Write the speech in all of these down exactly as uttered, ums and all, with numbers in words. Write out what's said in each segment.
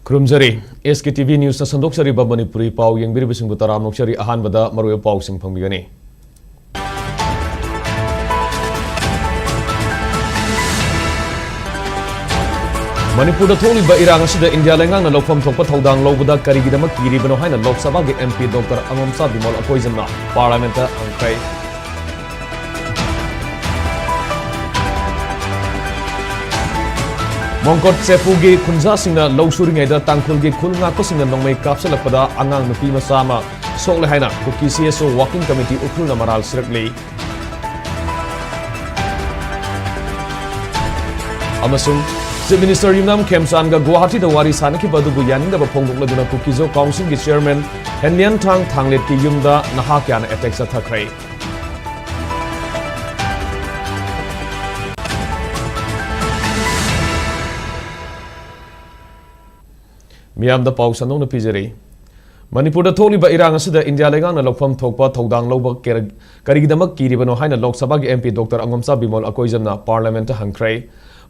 ꯈꯨꯔꯨꯝꯖꯔꯤ꯫ ꯑꯦꯁ ꯀꯦ T V ꯅ꯭ꯌꯨꯁꯅ ꯁꯟꯗꯣꯛꯆꯔꯤꯕ Manipuri ꯄꯥꯎ ꯌꯦꯡꯕꯤꯔꯤꯕꯁꯤꯡꯕꯨ ꯇꯔꯥꯝꯅ ꯑꯣꯛꯆꯔꯤ꯫ ꯑꯍꯥꯟꯕꯗ ꯃꯔꯨꯑꯣꯏꯕ ꯄꯥꯎꯁꯤꯡ ꯐꯪꯕꯤꯒꯅꯤ꯫ ꯃꯅꯤꯄꯨꯔꯗ ꯊꯣꯛꯂꯤꯕ ꯏꯔꯥꯡ ꯑꯁꯤꯗ ꯏꯟꯗꯤꯌꯥ ꯂꯩꯉꯥꯛꯅ ꯂꯧꯐꯝ ꯊꯣꯛꯄ ꯊꯧꯗꯥꯡ ꯂꯧꯕꯗ ꯀꯔꯤꯒꯤꯗꯃꯛ ꯀꯤꯔꯤꯕꯅꯣ ꯍꯥꯏꯅ ꯂꯣꯛ ꯁꯚꯥꯒꯤ ꯑꯦꯝ ꯄꯤ ꯗꯣꯛꯇꯔ ꯑꯉꯣꯝꯆꯥ ꯕꯤꯃꯣꯜ ꯑꯀꯣꯏꯖꯝꯅ ꯄꯥꯔꯂꯤꯌꯥꯃꯦꯟꯠꯇ ꯍꯪꯈ꯭ꯔꯦ꯫ ꯃꯣꯡꯀꯣꯠ ꯆꯦꯄꯨꯒꯤ ꯈꯨꯟꯖꯥꯁꯤꯡꯅ ꯂꯧ ꯁꯨꯔꯤꯉꯩꯗ ꯇꯥꯡꯈꯨꯜꯒꯤ ꯈꯨꯜ ꯉꯥꯛꯄꯁꯤꯡꯅ ꯅꯣꯡꯃꯩ ꯀꯥꯞꯁꯤꯜꯂꯛꯄꯗ ꯑꯉꯥꯡ ꯅꯨꯄꯤ ꯃꯆꯥ ꯑꯃ ꯁꯣꯛꯂꯦ ꯍꯥꯏꯅ ꯀꯨꯀꯤ ꯁꯤ ꯑꯦꯁ ꯑꯣ ꯋꯥꯔꯀꯤꯡ ꯀꯃꯤꯇꯤ ꯎꯈ꯭ꯔꯨꯜꯅ ꯃꯔꯥꯜ ꯁꯤꯔꯛꯂꯤ꯫ ꯑꯃꯁꯨꯡ ꯆꯤꯐ ꯃꯤꯅꯤꯁꯇꯔ ꯌꯨꯝꯅꯥꯝ ꯈꯦꯝꯆꯥꯟꯒ ꯒꯨꯋꯥꯍꯥꯇꯤꯗ ꯋꯥꯔꯤ ꯁꯥꯅꯈꯤꯕ ꯑꯗꯨꯕꯨ ꯌꯥꯅꯤꯡꯗꯕ ꯐꯣꯡꯗꯣꯛꯂꯗꯨꯅ ꯀꯨꯀꯤꯖꯣ ꯀꯥꯎꯟꯁꯤꯜꯒꯤ ꯆꯤꯌꯔꯃꯦꯟ ꯍꯦꯟꯂꯤꯌꯟ ꯊꯥꯡ ꯊꯥꯡꯂꯦꯠꯀꯤ ꯌꯨꯝꯗ ꯅꯍꯥ ꯀꯌꯥꯅ ꯑꯦꯇꯦꯛ ꯆꯠꯊꯈ꯭ꯔꯦ꯫ ꯃꯤꯌꯥꯝꯗ ꯄꯥꯎ ꯁꯟꯗꯣꯛꯅ ꯄꯤꯖꯔꯤ꯫ ꯃꯅꯤꯄꯨꯔꯗ ꯊꯣꯛꯂꯤꯕ ꯏꯔꯥꯡ ꯑꯁꯤꯗ ꯏꯟꯗꯤꯌꯥ ꯂꯩꯉꯥꯛꯅ ꯂꯧꯐꯝ ꯊꯣꯛꯄ ꯊꯧꯗꯥꯡ ꯂꯧꯕ ꯀꯦꯔ-, ꯀꯔꯤꯒꯤꯗꯃꯛ ꯀꯤꯔꯤꯕꯅꯣ ꯍꯥꯏꯅ ꯂꯣꯛ ꯁꯚꯥꯒꯤ ꯑꯦꯝ ꯄꯤ ꯗꯣꯛꯇꯔ ꯑꯉꯣꯝꯆꯥ ꯕꯤꯃꯣꯜ ꯑꯀꯣꯏꯖꯝꯅ ꯄꯥꯔꯂꯤꯌꯥꯃꯦꯟꯠꯇ ꯍꯪꯈ꯭ꯔꯦ꯫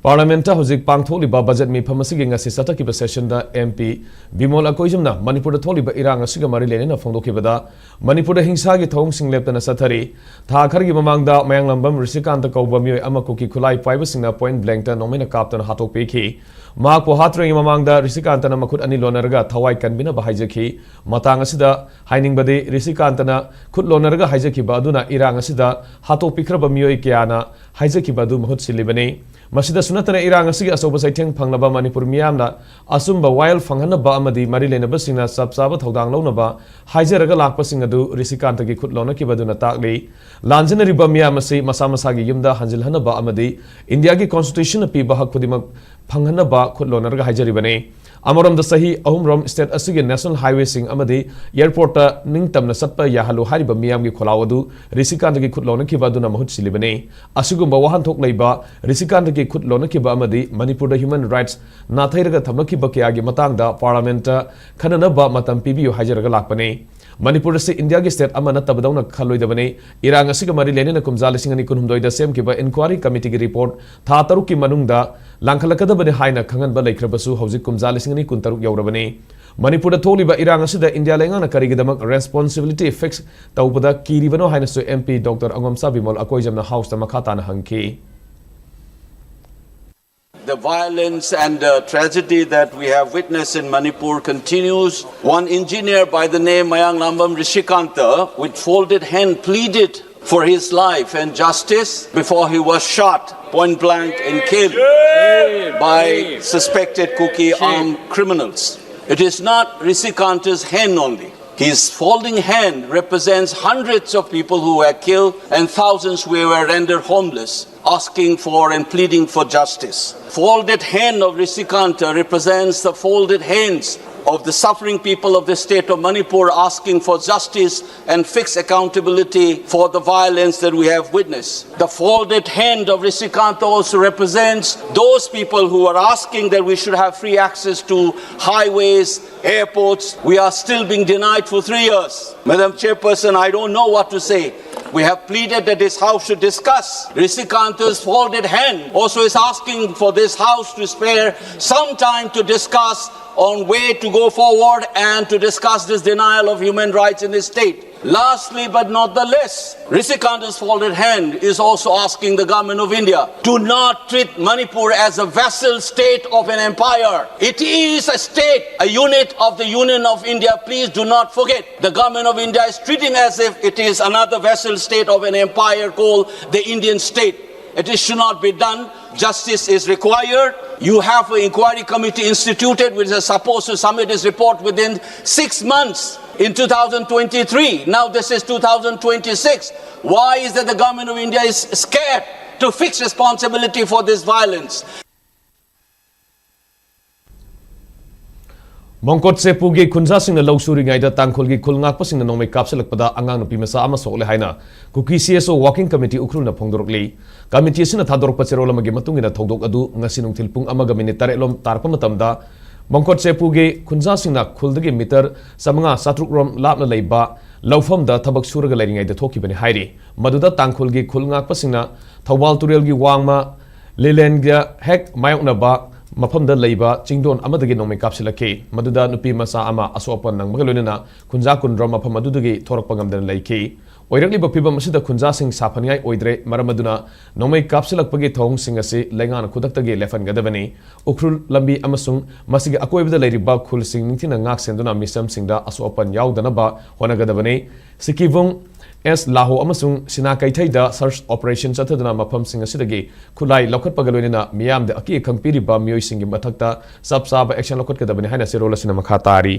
ꯄꯥꯔꯂꯤꯌꯥꯃꯦꯟꯠꯇ ꯍꯧꯖꯤꯛ ꯄꯥꯡꯊꯣꯛꯂꯤꯕ ꯕꯖꯦꯠ ꯃꯤꯐꯝ ꯑꯁꯤꯒꯤ ꯉꯁꯤ ꯆꯠꯊꯈꯤꯕ ꯁꯦꯁꯟꯗ ꯑꯦꯝ ꯄꯤ ꯕꯤꯃꯣꯜ ꯑꯀꯣꯏꯖꯝꯅ ꯃꯅꯤꯄꯨꯔꯗ ꯊꯣꯛꯂꯤꯕ ꯏꯔꯥꯡ ꯑꯁꯤꯒ ꯃꯔꯤ ꯂꯩꯅꯅ ꯐꯣꯡꯗꯣꯛꯈꯤꯕꯗ, ꯃꯅꯤꯄꯨꯔꯗ ꯍꯤꯡꯁꯥꯒꯤ ꯊꯧꯑꯣꯡꯁꯤꯡ ꯂꯦꯞꯇꯅ ꯆꯠꯊꯔꯤ꯫ ꯊꯥ ꯈꯔꯒꯤ ꯃꯃꯥꯡꯗ ꯃꯌꯥꯡꯂꯝꯕꯝ ꯔꯤꯁꯤꯀꯥꯟꯇ ꯀꯧꯕ ꯃꯤꯑꯣꯏ ꯑꯃ ꯀꯨꯀꯤ ꯈꯨꯠꯂꯥꯏ ꯄꯥꯏꯕꯁꯤꯡꯅ ꯄꯣꯏꯟꯠ ꯕ꯭ꯂꯦꯡꯇ ꯅꯣꯡꯃꯩꯅ ꯀꯥꯞꯇꯨꯅ ꯍꯥꯠꯇꯣꯛꯄꯤꯈꯤ꯫ ꯃꯍꯥꯛꯄꯨ ꯍꯥꯠꯇ꯭ꯔꯤꯉꯩ ꯃꯃꯥꯡꯗ ꯔꯤꯁꯤꯀꯥꯟꯇꯅ ꯃꯈꯨꯠ ꯑꯅꯤ ꯂꯣꯟꯅꯔꯒ ꯊꯋꯥꯏ ꯀꯟꯕꯤꯅꯕ ꯍꯥꯏꯖꯈꯤ꯫ ꯃꯇꯥꯡ ꯑꯁꯤꯗ ꯍꯥꯏꯅꯤꯡꯕꯗꯤ, ꯔꯤꯁꯤꯀꯥꯟꯇꯅ ꯈꯨꯠ ꯂꯣꯟꯅꯔꯒ ꯍꯥꯏꯖꯈꯤꯕ ꯑꯗꯨꯅ ꯏꯔꯥꯡ ꯑꯁꯤꯗ ꯍꯥꯠꯇꯣꯛꯄꯤꯈ꯭ꯔꯕ ꯃꯤꯑꯣꯏ ꯀꯌꯥꯅ ꯍꯥꯏꯖꯈꯤꯕ ꯑꯗꯨ ꯃꯍꯨꯠ ꯁꯤꯜꯂꯤꯕꯅꯤ꯫ ꯃꯁꯤꯗꯁꯨ ꯅꯠꯇꯅ ꯏꯔꯥꯡ ꯑꯁꯤꯒꯤ ꯑꯆꯧꯕ ꯆꯩꯊꯦꯡ ꯐꯪꯂꯕ ꯃꯅꯤꯄꯨꯔ ꯃꯤꯌꯥꯝꯅ ꯑꯆꯨꯝꯕ ꯋꯥꯌꯦꯜ ꯐꯪꯍꯟꯅꯕ ꯑꯃꯗꯤ ꯃꯔꯤ ꯂꯩꯅꯕꯁꯤꯡꯅ ꯆꯞ ꯆꯥꯕ ꯊꯧꯗꯥꯡ ꯂꯧꯅꯕ ꯍꯥꯏꯖꯔꯒ ꯂꯥꯛꯄꯁꯤꯡ ꯑꯗꯨ ꯔꯤꯁꯤꯀꯥꯟꯇꯒꯤ ꯈꯨꯠ ꯂꯣꯟꯅꯈꯤꯕ ꯑꯗꯨꯅ ꯇꯥꯛꯂꯤ꯫ ꯂꯥꯟꯖꯤꯟꯅꯔꯤꯕ ꯃꯤꯌꯥꯝ ꯑꯁꯤ ꯃꯁꯥ ꯃꯁꯥꯒꯤ ꯌꯨꯝꯗ ꯍꯟꯖꯤꯜꯍꯟꯅꯕ ꯑꯃꯗꯤ ꯏꯟꯗꯤꯌꯥꯒꯤ ꯀꯣꯟꯁꯇꯤꯇ꯭ꯌꯨꯁꯟꯅ ꯄꯤꯕ ꯍꯛ ꯈꯨꯗꯤꯡꯃꯛ ꯐꯪꯍꯟꯅꯕ ꯈꯨꯠ ꯂꯣꯟꯅꯔꯒ ꯍꯥꯏꯖꯔꯤꯕꯅꯤ꯫ ꯑꯃꯔꯣꯝꯗ ꯆꯍꯤ ꯑꯍꯨꯝꯔꯣꯝ ꯁ꯭ꯇꯦꯠ ꯑꯁꯤꯒꯤ ꯅꯦꯁꯅꯦꯜ ꯍꯥꯏꯋꯦꯁꯤꯡ ꯑꯃꯗꯤ ꯑꯦꯌꯔꯄꯣꯔꯠꯇ ꯅꯤꯡꯇꯝꯅ ꯆꯠꯄ ꯌꯥꯍꯜꯂꯨ ꯍꯥꯏꯔꯤꯕ ꯃꯤꯌꯥꯝꯒꯤ ꯈꯣꯜꯂꯥꯎ ꯑꯗꯨ ꯔꯤꯁꯤꯀꯥꯟꯇꯒꯤ ꯈꯨꯠ ꯂꯣꯟꯅꯈꯤꯕ ꯑꯗꯨꯅ ꯃꯍꯨꯠ ꯁꯤꯜꯂꯤꯕꯅꯤ꯫ ꯑꯁꯤꯒꯨꯝꯕ ꯋꯥꯍꯟꯊꯣꯛ ꯂꯩꯕ ꯔꯤꯁꯤꯀꯥꯟꯇꯒꯤ ꯈꯨꯠ ꯂꯣꯟꯅꯈꯤꯕ ꯑꯃꯗꯤ ꯃꯅꯤꯄꯨꯔꯗ ꯍ꯭ꯌꯨꯃꯦꯟ ꯔꯥꯏꯠꯁ ꯅꯥꯊꯩꯔꯒ ꯊꯝꯂꯛꯈꯤꯕ ꯀꯌꯥꯒꯤ ꯃꯇꯥꯡꯗ ꯄꯥꯔꯂꯤꯌꯥꯃꯦꯟꯠꯇ ꯈꯟꯅꯅꯕ ꯃꯇꯝ ꯄꯤꯕꯤꯌꯨ ꯍꯥꯏꯖꯔꯒ ꯂꯥꯛꯄꯅꯤ꯫ ꯃꯅꯤꯄꯨꯔ ꯑꯁꯤ ꯏꯟꯗꯤꯌꯥꯒꯤ ꯁ꯭ꯇꯦꯠ ꯑꯃ ꯅꯠꯇꯕꯗꯧꯅ ꯈꯜꯂꯣꯏꯗꯕꯅꯤ꯫ ꯏꯔꯥꯡ ꯑꯁꯤꯒ ꯃꯔꯤ ꯂꯩꯅꯅ ꯀꯨꯝꯖꯥ ꯂꯤꯁꯤꯡ ꯑꯅꯤ ꯀꯨꯟꯍꯨꯝꯗꯣꯏꯗ ꯁꯦꯝꯈꯤꯕ ꯏꯟꯀ꯭ꯋꯥꯔꯤ ꯀꯃꯤꯇꯤꯒꯤ ꯔꯤꯄꯣꯔꯠ ꯊꯥ ꯇꯔꯨꯛꯀꯤ ꯃꯅꯨꯡꯗ ꯂꯥꯡꯈꯠꯂꯛꯀꯗꯕꯅꯤ ꯍꯥꯏꯅ ꯈꯪꯍꯟꯕ ꯂꯩꯈ꯭ꯔꯕꯁꯨ ꯍꯧꯖꯤꯛ ꯀꯨꯝꯖꯥ ꯂꯤꯁꯤꯡ ꯑꯅꯤ ꯀꯨꯟꯇꯔꯨꯛ ꯌꯧꯔꯕꯅꯤ꯫ ꯃꯅꯤꯄꯨꯔꯗ ꯊꯣꯛꯂꯤꯕ ꯏꯔꯥꯡ ꯑꯁꯤꯗ ꯏꯟꯗꯤꯌꯥ ꯂꯩꯉꯥꯛꯅ ꯀꯔꯤꯒꯤꯗꯃꯛ ꯔꯦꯁꯄꯣꯟꯁꯤꯕꯤꯂꯤꯇꯤ ꯐꯤꯛꯁ ꯇꯧꯕꯗ ꯀꯤꯔꯤꯕꯅꯣ ꯍꯥꯏꯅꯁꯨ MP Doctor ꯑꯉꯣꯝꯆꯥ ꯕꯤꯃꯣꯜ ꯑꯀꯣꯏꯖꯝꯅ ꯍꯥꯎꯁꯇ ꯃꯈꯥ ꯇꯥꯅ ꯍꯪꯈꯤ꯫ The violence and the tragedy that we have witnessed in Manipur continues. One engineer by the name Mayanglambam Rishikanta, with folded hand, pleaded for his life and justice before he was shot point blank and killed by suspected Kuki armed criminals. It is not Rishikanta's hand only. His folding hand represents hundreds of people who were killed and thousands who were rendered homeless, asking for and pleading for justice. Folded hand of Rishikanta represents the folded hands of the suffering people of the state of Manipur, asking for justice and fix accountability for the violence that we have witnessed. The folded hand of Rishikanta also represents those people who are asking that we should have free access to highways, airports. We are still being denied for three years. Madam Chairperson, I don't know what to say. We have pleaded that this House should discuss. Rishikanta's folded hand also is asking for this House to spare some time to discuss on way to go forward and to discuss this denial of human rights in this state. Lastly but not the least, Rishikanta's folded hand is also asking the government of India to not treat Manipur as a vassal state of an empire. It is a state, a unit of the Union of India. Please do not forget. The government of India is treating as if it is another vassal state of an empire called the Indian state. It is, should not be done. Justice is required. You have an inquiry committee instituted which is supposed to submit its report within six months in two thousand twenty-three. Now this is two thousand twenty-six. Why is that the government of India is scared to fix responsibility for this violence? ꯃꯣꯡꯀꯣꯠ ꯁꯦꯄꯨꯒꯤ ꯈꯨꯟꯖꯥꯁꯤꯡꯅ ꯂꯧ ꯁꯨꯔꯤꯉꯩꯗ ꯇꯥꯡꯈꯨꯜꯒꯤ ꯈꯨꯜ ꯉꯥꯛꯄꯁꯤꯡꯅ ꯅꯣꯡꯃꯩ ꯀꯥꯞꯁꯤꯜꯂꯛꯄꯗ ꯑꯉꯥꯡ ꯅꯨꯄꯤ ꯃꯆꯥ ꯑꯃ ꯁꯣꯛꯂꯦ ꯍꯥꯏꯅ ꯀꯨꯀꯤ CSO Working Committee ꯎꯈ꯭ꯔꯨꯜꯅ ꯐꯣꯡꯗꯣꯔꯛꯂꯤ꯫ Committee ꯑꯁꯤꯅ ꯊꯥꯗꯣꯔꯛꯄ ꯆꯦꯔꯣꯜ ꯑꯃꯒꯤ ꯃꯇꯨꯡ ꯏꯟꯅ ꯊꯧꯗꯣꯛ ꯑꯗꯨ ꯉꯁꯤ ꯅꯨꯡꯊꯤꯜ ꯄꯨꯡ ꯑꯃꯒ ꯃꯤꯅꯤꯠ ꯇꯔꯦꯠ ꯂꯣꯝ ꯇꯥꯔꯛꯄ ꯃꯇꯝꯗ ꯃꯪꯀꯣꯠ ꯆꯦꯄꯨꯒꯤ ꯈꯨꯟꯖꯥꯁꯤꯡꯅ ꯈꯨꯜꯗꯒꯤ ꯃꯤꯇꯔ ꯆꯥꯃꯉꯥ ꯆꯥꯇ꯭ꯔꯨꯛ ꯔꯣꯝ ꯂꯥꯞꯅ ꯂꯩꯕ ꯂꯧꯐꯝꯗ ꯊꯕꯛ ꯁꯨꯔꯒ ꯂꯩꯔꯤꯉꯩꯗ ꯊꯣꯛꯈꯤꯕꯅꯤ ꯍꯥꯏꯔꯤ꯫ ꯃꯗꯨꯗ ꯇꯥꯡꯈꯨꯜꯒꯤ ꯈꯨꯜ ꯉꯥꯛꯄꯁꯤꯡꯅ ꯊꯧꯕꯥꯜ ꯇꯨꯔꯦꯜꯒꯤ ꯋꯥꯡꯃ ꯂꯤꯂꯦꯟꯒ ꯍꯦꯛ ꯃꯥꯌꯣꯛꯅꯕ ꯃꯐꯝꯗ ꯂꯩꯕ ꯆꯤꯡꯗꯣꯟ ꯑꯃꯗꯒꯤ ꯅꯣꯡꯃꯩ ꯀꯥꯞꯁꯤꯜꯂꯛꯈꯤ꯫ ꯃꯗꯨꯗ ꯅꯨꯄꯤ ꯃꯆꯥ ꯑꯃ ꯑꯁꯣꯛ ꯑꯄꯟ ꯅꯪꯕꯒ ꯂꯣꯏꯅꯅ ꯈꯨꯟꯖꯥ ꯀꯨꯟ ꯔꯣꯝ ꯃꯐꯝ ꯑꯗꯨꯗꯒꯤ ꯊꯣꯔꯛꯄ ꯉꯝꯗꯅ ꯂꯩꯈꯤ꯫ ꯑꯣꯏꯔꯛꯂꯤꯕ ꯐꯤꯚꯝ ꯑꯁꯤꯗ ꯈꯨꯟꯖꯥꯁꯤꯡ ꯁꯥꯐꯅꯤꯡꯉꯥꯏ ꯑꯣꯏꯗ꯭ꯔꯦ꯫ ꯃꯔꯝ ꯑꯗꯨꯅ ꯅꯣꯡꯃꯩ ꯀꯥꯞꯁꯤꯜꯂꯛꯄꯒꯤ ꯊꯧꯑꯣꯡꯁꯤꯡ ꯑꯁꯤ ꯂꯩꯉꯥꯛꯅ ꯈꯨꯗꯛꯇꯒꯤ ꯂꯦꯞꯍꯟꯒꯗꯕꯅꯤ꯫ ꯎꯈ꯭ꯔꯨꯜ ꯂꯝꯕꯤ ꯑꯃꯁꯨꯡ ꯃꯁꯤꯒꯤ ꯑꯀꯣꯏꯕꯗ ꯂꯩꯔꯤꯕ ꯈꯨꯜꯁꯤꯡ ꯅꯤꯡꯊꯤꯅ ꯉꯥꯛ ꯁꯦꯟꯗꯨꯅ ꯃꯤꯆꯝꯁꯤꯡꯗ ꯑꯁꯣꯛ ꯑꯄꯟ ꯌꯥꯎꯗꯅꯕ ꯍꯣꯠꯅꯒꯗꯕꯅꯤ꯫ ꯁꯤꯀꯤꯕꯨꯡ, ꯑꯦꯁ ꯂꯥꯍꯣ ꯑꯃꯁꯨꯡ ꯁꯤꯅꯥ ꯀꯩꯊꯩꯗ search operation ꯆꯠꯊꯗꯨꯅ ꯃꯐꯝꯁꯤꯡ ꯑꯁꯤꯗꯒꯤ ꯈꯨꯠꯂꯥꯏ ꯂꯧꯈꯠꯄꯒ ꯂꯣꯏꯅꯅ ꯃꯤꯌꯥꯝꯗ ꯑꯀꯤ ꯑꯈꯪ ꯄꯤꯔꯤꯕ ꯃꯤꯑꯣꯏꯁꯤꯡꯒꯤ ꯃꯊꯛꯇ ꯆꯞ ꯆꯥꯕ action ꯂꯧꯈꯠꯀꯗꯕꯅꯤ ꯍꯥꯏꯅ ꯆꯦꯔꯣꯜ ꯑꯁꯤꯅ ꯃꯈꯥ ꯇꯥꯔꯤ꯫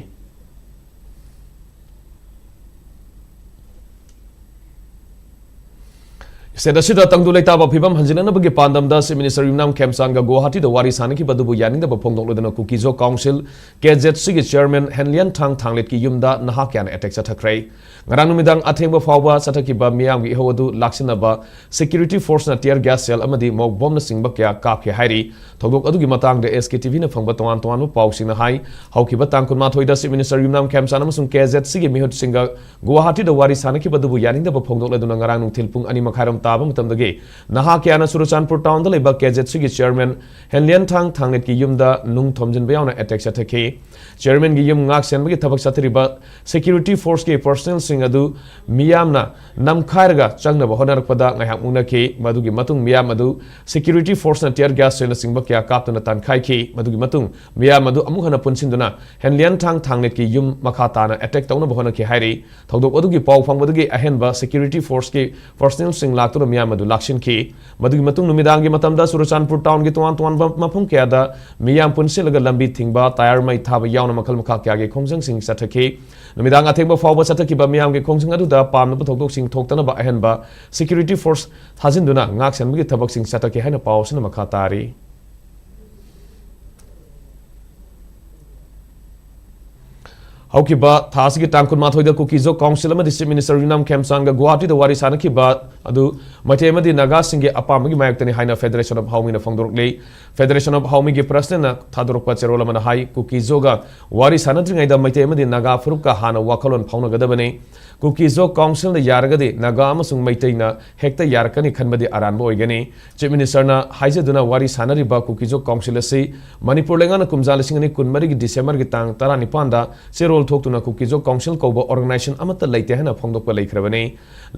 State ꯑꯁꯤꯗ ꯇꯪꯗꯨ ꯂꯩꯇꯥꯕ ꯐꯤꯚꯝ ꯍꯟꯖꯤꯟꯅꯅꯕꯒꯤ ꯄꯥꯟꯗꯝꯗ Chief Minister ꯌꯨꯝꯅꯥꯝ ꯈꯦꯝꯆꯥꯟꯒ ꯒꯨꯋꯥꯍꯥꯇꯤꯗ ꯋꯥꯔꯤ ꯁꯥꯅꯈꯤꯕ ꯑꯗꯨꯕꯨ ꯌꯥꯅꯤꯡꯗꯕ ꯐꯣꯡꯗꯣꯛꯂꯗꯨꯅ ꯀꯨꯀꯤꯖꯣ Council, ꯀꯦ ꯖꯦꯠ ꯁꯤꯒꯤ chairman ꯍꯦꯟꯂꯤꯌꯟ ꯊꯥꯡ ꯊꯥꯡꯂꯦꯠꯀꯤ ꯌꯨꯝꯗ ꯅꯍꯥ ꯀꯌꯥꯅ attack ꯆꯠꯊꯈ꯭ꯔꯦ꯫ ꯉꯔꯥꯡ ꯅꯨꯃꯤꯗꯥꯡ ꯑꯊꯦꯡꯕ ꯐꯥꯎꯕ ꯆꯠꯊꯈꯤꯕ ꯃꯤꯌꯥꯝꯒꯤ ꯏꯍꯧ ꯑꯗꯨ ꯂꯥꯛꯁꯤꯟꯅꯕ security forceꯅ tear gas shell ꯑꯃꯗꯤ mop bombꯅꯆꯤꯡꯕ ꯀꯌꯥ ꯀꯥꯞꯈꯤ ꯍꯥꯏꯔꯤ꯫ ꯊꯧꯗꯣꯛ ꯑꯗꯨꯒꯤ ꯃꯇꯥꯡꯗ ꯑꯦꯁ ꯀꯦ ꯇꯤ ꯚꯤꯅ ꯐꯪꯕ ꯇꯣꯉꯥꯟ ꯇꯣꯉꯥꯟꯕ ꯄꯥꯎꯁꯤꯡꯅ ꯍꯥꯏ, ꯍꯧꯈꯤꯕ ꯇꯥꯡ ꯀꯨꯟꯃꯥꯊꯣꯏꯗ Chief Minister ꯌꯨꯝꯅꯥꯝ ꯈꯦꯝꯆꯥꯟ ꯑꯃꯁꯨꯡ ꯀꯦ ꯖꯦꯠ ꯁꯤꯒꯤ ꯃꯤꯍꯨꯠꯁꯤꯡꯒ ꯒꯨꯋꯥꯍꯥꯇꯤꯗ ꯋꯥꯔꯤ ꯁꯥꯅꯈꯤꯕ ꯑꯗꯨꯕꯨ ꯌꯥꯅꯤꯡꯗꯕ ꯐꯣꯡꯗꯣꯛꯂꯗꯨꯅ ꯉꯔꯥꯡ ꯅꯨꯡꯊꯤꯜ ꯄꯨꯡ ꯑꯅꯤ ꯃꯈꯥꯏꯔꯣꯝ ꯇꯥꯕ ꯃꯇꯝꯗꯒꯤ ꯅꯍꯥ ꯀꯌꯥꯅ ꯆꯨꯔꯆꯥꯟꯄꯨꯔ townꯗ ꯂꯩꯕ ꯀꯦ ꯖꯦꯠ ꯁꯤꯒꯤ chairman ꯍꯦꯟꯂꯤꯌꯟ ꯊꯥꯡ ꯊꯥꯡꯂꯦꯠꯀꯤ ꯌꯨꯝꯗ ꯅꯨꯡ ꯊꯣꯝꯖꯤꯟꯕ ꯌꯥꯎꯅ attack ꯆꯠꯊꯈꯤ꯫ Chairmanꯒꯤ ꯌꯨꯝ ꯉꯥꯛ ꯁꯦꯟꯕꯒꯤ ꯊꯕꯛ ꯆꯠꯊꯔꯤꯕ security forceꯀꯤ personnelꯁꯤꯡ ꯑꯗꯨ ꯃꯤꯌꯥꯝꯅ ꯅꯝꯈꯥꯏꯔꯒ ꯆꯪꯅꯕ ꯍꯣꯠꯅꯔꯛꯄꯗ ꯉꯥꯏꯍꯥꯛ ꯃꯨꯛꯅꯈꯤ꯫ ꯃꯗꯨꯒꯤ ꯃꯇꯨꯡ ꯃꯤꯌꯥꯝ ꯑꯗꯨ security forceꯅ tear gas shellꯅꯆꯤꯡꯕ ꯀꯌꯥ ꯀꯥꯞꯇꯨꯅ ꯇꯥꯟꯈꯥꯏꯈꯤ꯫ ꯃꯗꯨꯒꯤ ꯃꯇꯨꯡ ꯃꯤꯌꯥꯝ ꯑꯗꯨ ꯑꯃꯨꯛ ꯍꯟꯅ ꯄꯨꯟꯁꯤꯟꯗꯨꯅ ꯍꯦꯟꯂꯤꯌꯟ ꯊꯥꯡ ꯊꯥꯡꯂꯦꯠꯀꯤ ꯌꯨꯝ ꯃꯈꯥ ꯇꯥꯅ attack ꯇꯧꯅꯕ ꯍꯣꯠꯅꯈꯤ ꯍꯥꯏꯔꯤ꯫ ꯊꯧꯗꯣꯛ ꯑꯗꯨꯒꯤ ꯄꯥꯎ ꯐꯪꯕꯗꯒꯤ ꯑꯍꯦꯟꯕ security forceꯀꯤ personnelꯁꯤꯡ ꯂꯥꯛꯇꯨꯅ ꯃꯤꯌꯥꯝ ꯑꯗꯨ ꯂꯥꯛꯁꯤꯟꯈꯤ꯫ ꯃꯗꯨꯒꯤ ꯃꯇꯨꯡ ꯅꯨꯃꯤꯗꯥꯡꯒꯤ ꯃꯇꯝꯗ ꯆꯨꯔꯆꯥꯟꯄꯨꯔ townꯒꯤ ꯇꯣꯉꯥꯟ ꯇꯣꯉꯥꯟꯕ ꯃꯐꯝ ꯀꯌꯥꯗ ꯃꯤꯌꯥꯝ ꯄꯨꯟꯁꯤꯜꯂꯒ ꯂꯝꯕꯤ ꯊꯤꯡꯕ, tyre ꯃꯩ ꯊꯥꯕ ꯌꯥꯎꯅ ꯃꯈꯜ ꯃꯈꯥ ꯀꯌꯥꯒꯤ ꯈꯣꯡꯖꯪꯁꯤꯡ ꯆꯠꯊꯈꯤ꯫ ꯅꯨꯃꯤꯗꯥꯡ ꯑꯊꯦꯡꯕ ꯐꯥꯎꯕ ꯆꯠꯊꯈꯤꯕ ꯃꯤꯌꯥꯝꯒꯤ ꯈꯣꯡꯖꯪ ꯑꯗꯨꯗ ꯄꯥꯝꯅꯕ ꯊꯧꯗꯣꯛꯁꯤꯡ ꯊꯣꯛꯇꯅꯕ ꯑꯍꯦꯟꯕ security force ꯊꯥꯖꯤꯟꯗꯨꯅ ꯉꯥꯛ ꯁꯦꯟꯕꯒꯤ ꯊꯕꯛꯁꯤꯡ ꯆꯠꯊꯈꯤ ꯍꯥꯏꯅ ꯄꯥꯎ ꯑꯁꯤꯅ ꯃꯈꯥ ꯇꯥꯔꯤ꯫ ꯍꯧꯈꯤꯕ ꯊꯥ ꯑꯁꯤꯒꯤ ꯇꯥꯡ ꯀꯨꯟꯃꯥꯊꯣꯏꯗ ꯀꯨꯀꯤꯖꯣ ꯀꯥꯎꯟꯁꯤꯜ ꯑꯃꯗꯤ ꯆꯤꯐ ꯃꯤꯅꯤꯁꯇꯔ ꯌꯨꯝꯅꯥꯝ ꯈꯦꯝꯆꯥꯟꯒ ꯒꯨꯋꯥꯍꯥꯇꯤꯗ ꯋꯥꯔꯤ ꯁꯥꯅꯈꯤꯕ ꯑꯗꯨ ꯃꯩꯇꯩ ꯑꯃꯗꯤ ꯅꯥꯒꯥꯁꯤꯡꯒꯤ ꯑꯄꯥꯝꯕꯒꯤ ꯃꯥꯌꯣꯛꯇꯅꯤ ꯍꯥꯏꯅ ꯐꯦꯗꯔꯦꯁꯟ ꯑꯣꯐ ꯍꯥꯎꯃꯤꯅ ꯐꯣꯡꯗꯣꯔꯛꯂꯤ꯫ ꯐꯦꯗꯔꯦꯁꯟ ꯑꯣꯐ ꯍꯥꯎꯃꯤꯒꯤ ꯄ꯭ꯔꯁꯤꯗꯦꯟꯅ ꯊꯥꯗꯣꯔꯛꯄ ꯆꯦꯔꯣꯜ ꯑꯃꯅ ꯍꯥꯏ, ꯀꯨꯀꯤꯖꯣꯒ ꯋꯥꯔꯤ ꯁꯥꯅꯗ꯭ꯔꯤꯉꯩꯗ ꯃꯩꯇꯩ ꯑꯃꯗꯤ ꯅꯥꯒꯥ ꯐꯨꯔꯨꯞꯀ ꯍꯥꯟꯅ ꯋꯥꯈꯜꯂꯣꯟ ꯐꯥꯎꯅꯒꯗꯕꯅꯤ꯫ ꯀꯨꯀꯤꯖꯣ ꯀꯥꯎꯟꯁꯤꯜꯅ ꯌꯥꯔꯒꯗꯤ ꯅꯥꯒꯥ ꯑꯃꯁꯨꯡ ꯃꯩꯇꯩꯅ ꯍꯦꯛꯇ ꯌꯥꯔꯛꯀꯅꯤ ꯈꯟꯕꯗꯤ ꯑꯔꯥꯟꯕ ꯑꯣꯏꯒꯅꯤ꯫ ꯆꯤꯐ ꯃꯤꯅꯤꯁꯇꯔꯅ ꯍꯥꯏꯖꯗꯨꯅ ꯋꯥꯔꯤ ꯁꯥꯅꯔꯤꯕ ꯀꯨꯀꯤꯖꯣ ꯀꯥꯎꯟꯁꯤꯜ ꯑꯁꯤ ꯃꯅꯤꯄꯨꯔ ꯂꯩꯉꯥꯛꯅ ꯀꯨꯝꯖꯥ ꯂꯤꯁꯤꯡ ꯑꯅꯤ ꯀꯨꯟꯃꯔꯤꯒꯤ ꯗꯤꯁꯦꯝꯕꯔꯒꯤ ꯇꯥꯡ ꯇꯔꯥꯅꯤꯄꯥꯟꯗ ꯆꯦꯔꯣꯜ ꯊꯣꯛꯇꯨꯅ ꯀꯨꯀꯤꯖꯣ ꯀꯥꯎꯟꯁꯤꯜ ꯀꯧꯕ ꯑꯣꯔꯒꯅꯥꯏꯖꯦꯁꯟ ꯑꯃꯠꯇ ꯂꯩꯇꯦ ꯍꯥꯏꯅ ꯐꯣꯡꯗꯣꯛꯄ ꯂꯩꯈ꯭ꯔꯕꯅꯤ꯫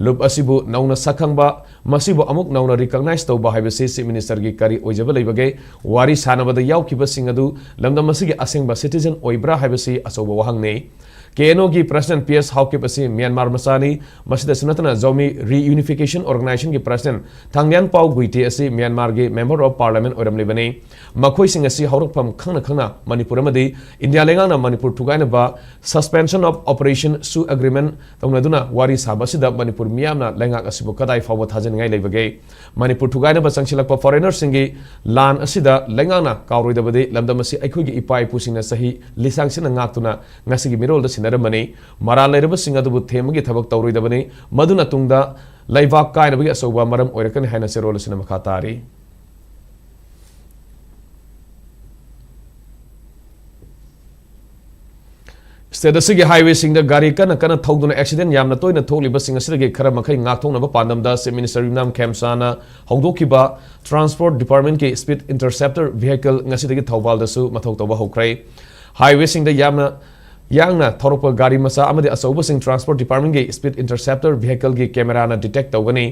ꯂꯨꯞ ꯑꯁꯤꯕꯨ ꯅꯧꯅ ꯁꯛꯈꯪꯕ, ꯃꯁꯤꯕꯨ ꯑꯃꯨꯛ ꯅꯧꯅ ꯔꯤꯀꯣꯒꯅꯥꯏꯖ ꯇꯧꯕ ꯍꯥꯏꯕꯁꯤ ꯆꯤꯐ ꯃꯤꯅꯤꯁꯇꯔꯒꯤ ꯀꯔꯤ ꯑꯣꯏꯖꯕ ꯂꯩꯕꯒꯦ? ꯋꯥꯔꯤ ꯁꯥꯅꯕꯗ ꯌꯥꯎꯈꯤꯕꯁꯤꯡ ꯑꯗꯨ ꯂꯝꯗꯝ ꯑꯁꯤꯒꯤ ꯑꯁꯦꯡꯕ ꯁꯤꯇꯤꯖꯟ ꯑꯣꯏꯕ꯭ꯔꯥ ꯍꯥꯏꯕꯁꯤ ꯑꯆꯧꯕ ꯋꯥꯍꯪꯅꯤ꯫ ꯀꯦ ꯑꯦꯟ ꯑꯣꯒꯤ ꯄ꯭ꯔꯁꯤꯗꯦꯟꯠ ꯄꯤ ꯑꯦꯁ ꯍꯥꯎꯀꯤꯞ ꯑꯁꯤ ꯃ꯭ꯌꯥꯟꯃꯥꯔ ꯃꯆꯥꯅꯤ꯫ ꯃꯁꯤꯗꯁꯨ ꯅꯠꯇꯅ ꯖꯧꯃꯤ ꯔꯤꯌꯨꯅꯤꯐꯤꯀꯦꯁꯟ ꯑꯣꯔꯒꯅꯥꯏꯖꯦꯁꯟꯒꯤ ꯄ꯭ꯔꯁꯤꯗꯦꯟꯠ ꯊꯥꯡꯂꯤꯌꯥꯟ ꯄꯥꯎ ꯒꯨꯏꯇꯦ ꯑꯁꯤ ꯃ꯭ꯌꯥꯟꯃꯥꯔꯒꯤ ꯃꯦꯝꯕꯔ ꯑꯣꯐ ꯄꯥꯔꯂꯤꯌꯥꯃꯦꯟꯠ ꯑꯣꯏꯔꯝꯂꯤꯕꯅꯤ꯫ ꯃꯈꯣꯏꯁꯤꯡ ꯑꯁꯤ ꯍꯧꯔꯛꯐꯝ ꯈꯪꯅ ꯈꯪꯅ ꯃꯅꯤꯄꯨꯔ ꯑꯃꯗꯤ ꯏꯟꯗꯤꯌꯥ ꯂꯩꯉꯥꯛꯅ ꯃꯅꯤꯄꯨꯔ ꯊꯨꯒꯥꯏꯅꯕ Suspension of Operation ꯁꯨ ꯑꯦꯒ꯭ꯔꯤꯃꯦꯟꯠ ꯇꯧꯅꯗꯨꯅ ꯋꯥꯔꯤ ꯁꯥꯕ ꯑꯁꯤꯗ ꯃꯅꯤꯄꯨꯔ ꯃꯤꯌꯥꯝꯅ ꯂꯩꯉꯥꯛ ꯑꯁꯤꯕꯨ ꯀꯗꯥꯏ ꯐꯥꯎꯕ ꯊꯥꯖꯅꯤꯡꯉꯥꯏ ꯂꯩꯕꯒꯦ? ꯃꯅꯤꯄꯨꯔ ꯊꯨꯒꯥꯏꯅꯕ ꯆꯪꯁꯤꯜꯂꯛꯄ ꯐꯣꯔꯦꯅꯔꯁꯤꯡꯒꯤ ꯂꯥꯟ ꯑꯁꯤꯗ ꯂꯩꯉꯥꯛꯅ ꯀꯥꯎꯔꯣꯏꯗꯕꯗꯤ ꯂꯝꯗꯝ ꯑꯁꯤ ꯑꯩꯈꯣꯏꯒꯤ ꯏꯄꯥ ꯏꯄꯨꯁꯤꯡꯅ ꯆꯍꯤ ꯂꯤꯁꯥꯡꯁꯤꯟꯅ ꯉꯥꯛꯇꯨꯅ ꯉꯁꯤꯒꯤ ꯃꯤꯔꯣꯜꯗ ꯁꯤꯟꯅꯔꯝꯕꯅꯤ꯫ ꯃꯔꯥꯜ ꯂꯩꯔꯕꯁꯤꯡ ꯑꯗꯨꯕꯨ ꯊꯦꯝꯕꯒꯤ ꯊꯕꯛ ꯇꯧꯔꯣꯏꯗꯕꯅꯤ꯫ ꯃꯗꯨꯅ ꯇꯨꯡꯗ ꯂꯩꯕꯥꯛ ꯀꯥꯏꯅꯕꯒꯤ ꯑꯆꯧꯕ ꯃꯔꯝ ꯑꯣꯏꯔꯛꯀꯅꯤ ꯍꯥꯏꯅ ꯆꯦꯔꯣꯜ ꯑꯁꯤꯅ ꯃꯈꯥ ꯇꯥꯔꯤ꯫ ꯁ꯭ꯇꯦꯠ ꯑꯁꯤꯒꯤ ꯍꯥꯏꯋꯦꯁꯤꯡꯗ ꯒꯥꯔꯤ ꯀꯟꯅ ꯀꯟꯅ ꯊꯧꯗꯨꯅ ꯑꯦꯛꯁꯤꯗꯦꯟꯠ ꯌꯥꯝꯅ ꯇꯣꯏꯅ ꯊꯣꯛꯂꯤꯕꯁꯤꯡ ꯑꯁꯤꯗꯒꯤ ꯈꯔ ꯃꯈꯩ ꯉꯥꯛꯊꯣꯛꯅꯕ ꯄꯥꯟꯗꯝꯗ ꯆꯤꯐ ꯃꯤꯅꯤꯁꯇꯔ ꯌꯨꯝꯅꯥꯝ ꯈꯦꯝꯆꯥꯟꯅ ꯍꯧꯗꯣꯛꯈꯤꯕ ꯇ꯭ꯔꯥꯟꯁꯄꯣꯔꯠ ꯗꯤꯄꯥꯔꯠꯃꯦꯟꯠꯀꯤ ꯁ꯭ꯄꯤꯗ ꯏꯟꯇꯔꯁꯦꯞꯇꯔ ꯚꯤꯍꯤꯀꯜ ꯉꯁꯤꯗꯒꯤ ꯊꯧꯕꯥꯜꯗꯁꯨ ꯃꯊꯧ ꯇꯧꯕ ꯍꯧꯈ꯭ꯔꯦ꯫ ꯍꯥꯏꯋꯦꯁꯤꯡꯗ ꯌꯥꯝꯅ ꯌꯥꯡꯅ ꯊꯧꯔꯛꯄ ꯒꯥꯔꯤ ꯃꯆꯥ ꯑꯃꯗꯤ ꯑꯆꯧꯕꯁꯤꯡ ꯇ꯭ꯔꯥꯟꯁꯄꯣꯔꯠ ꯗꯤꯄꯥꯔꯠꯃꯦꯟꯠꯀꯤ ꯁ꯭ꯄꯤꯗ ꯏꯟꯇꯔꯁꯦꯞꯇꯔ ꯚꯤꯍꯤꯀꯜꯒꯤ ꯀꯦꯃꯦꯔꯥꯅ ꯗꯤꯇꯦꯛ ꯇꯧꯒꯅꯤ꯫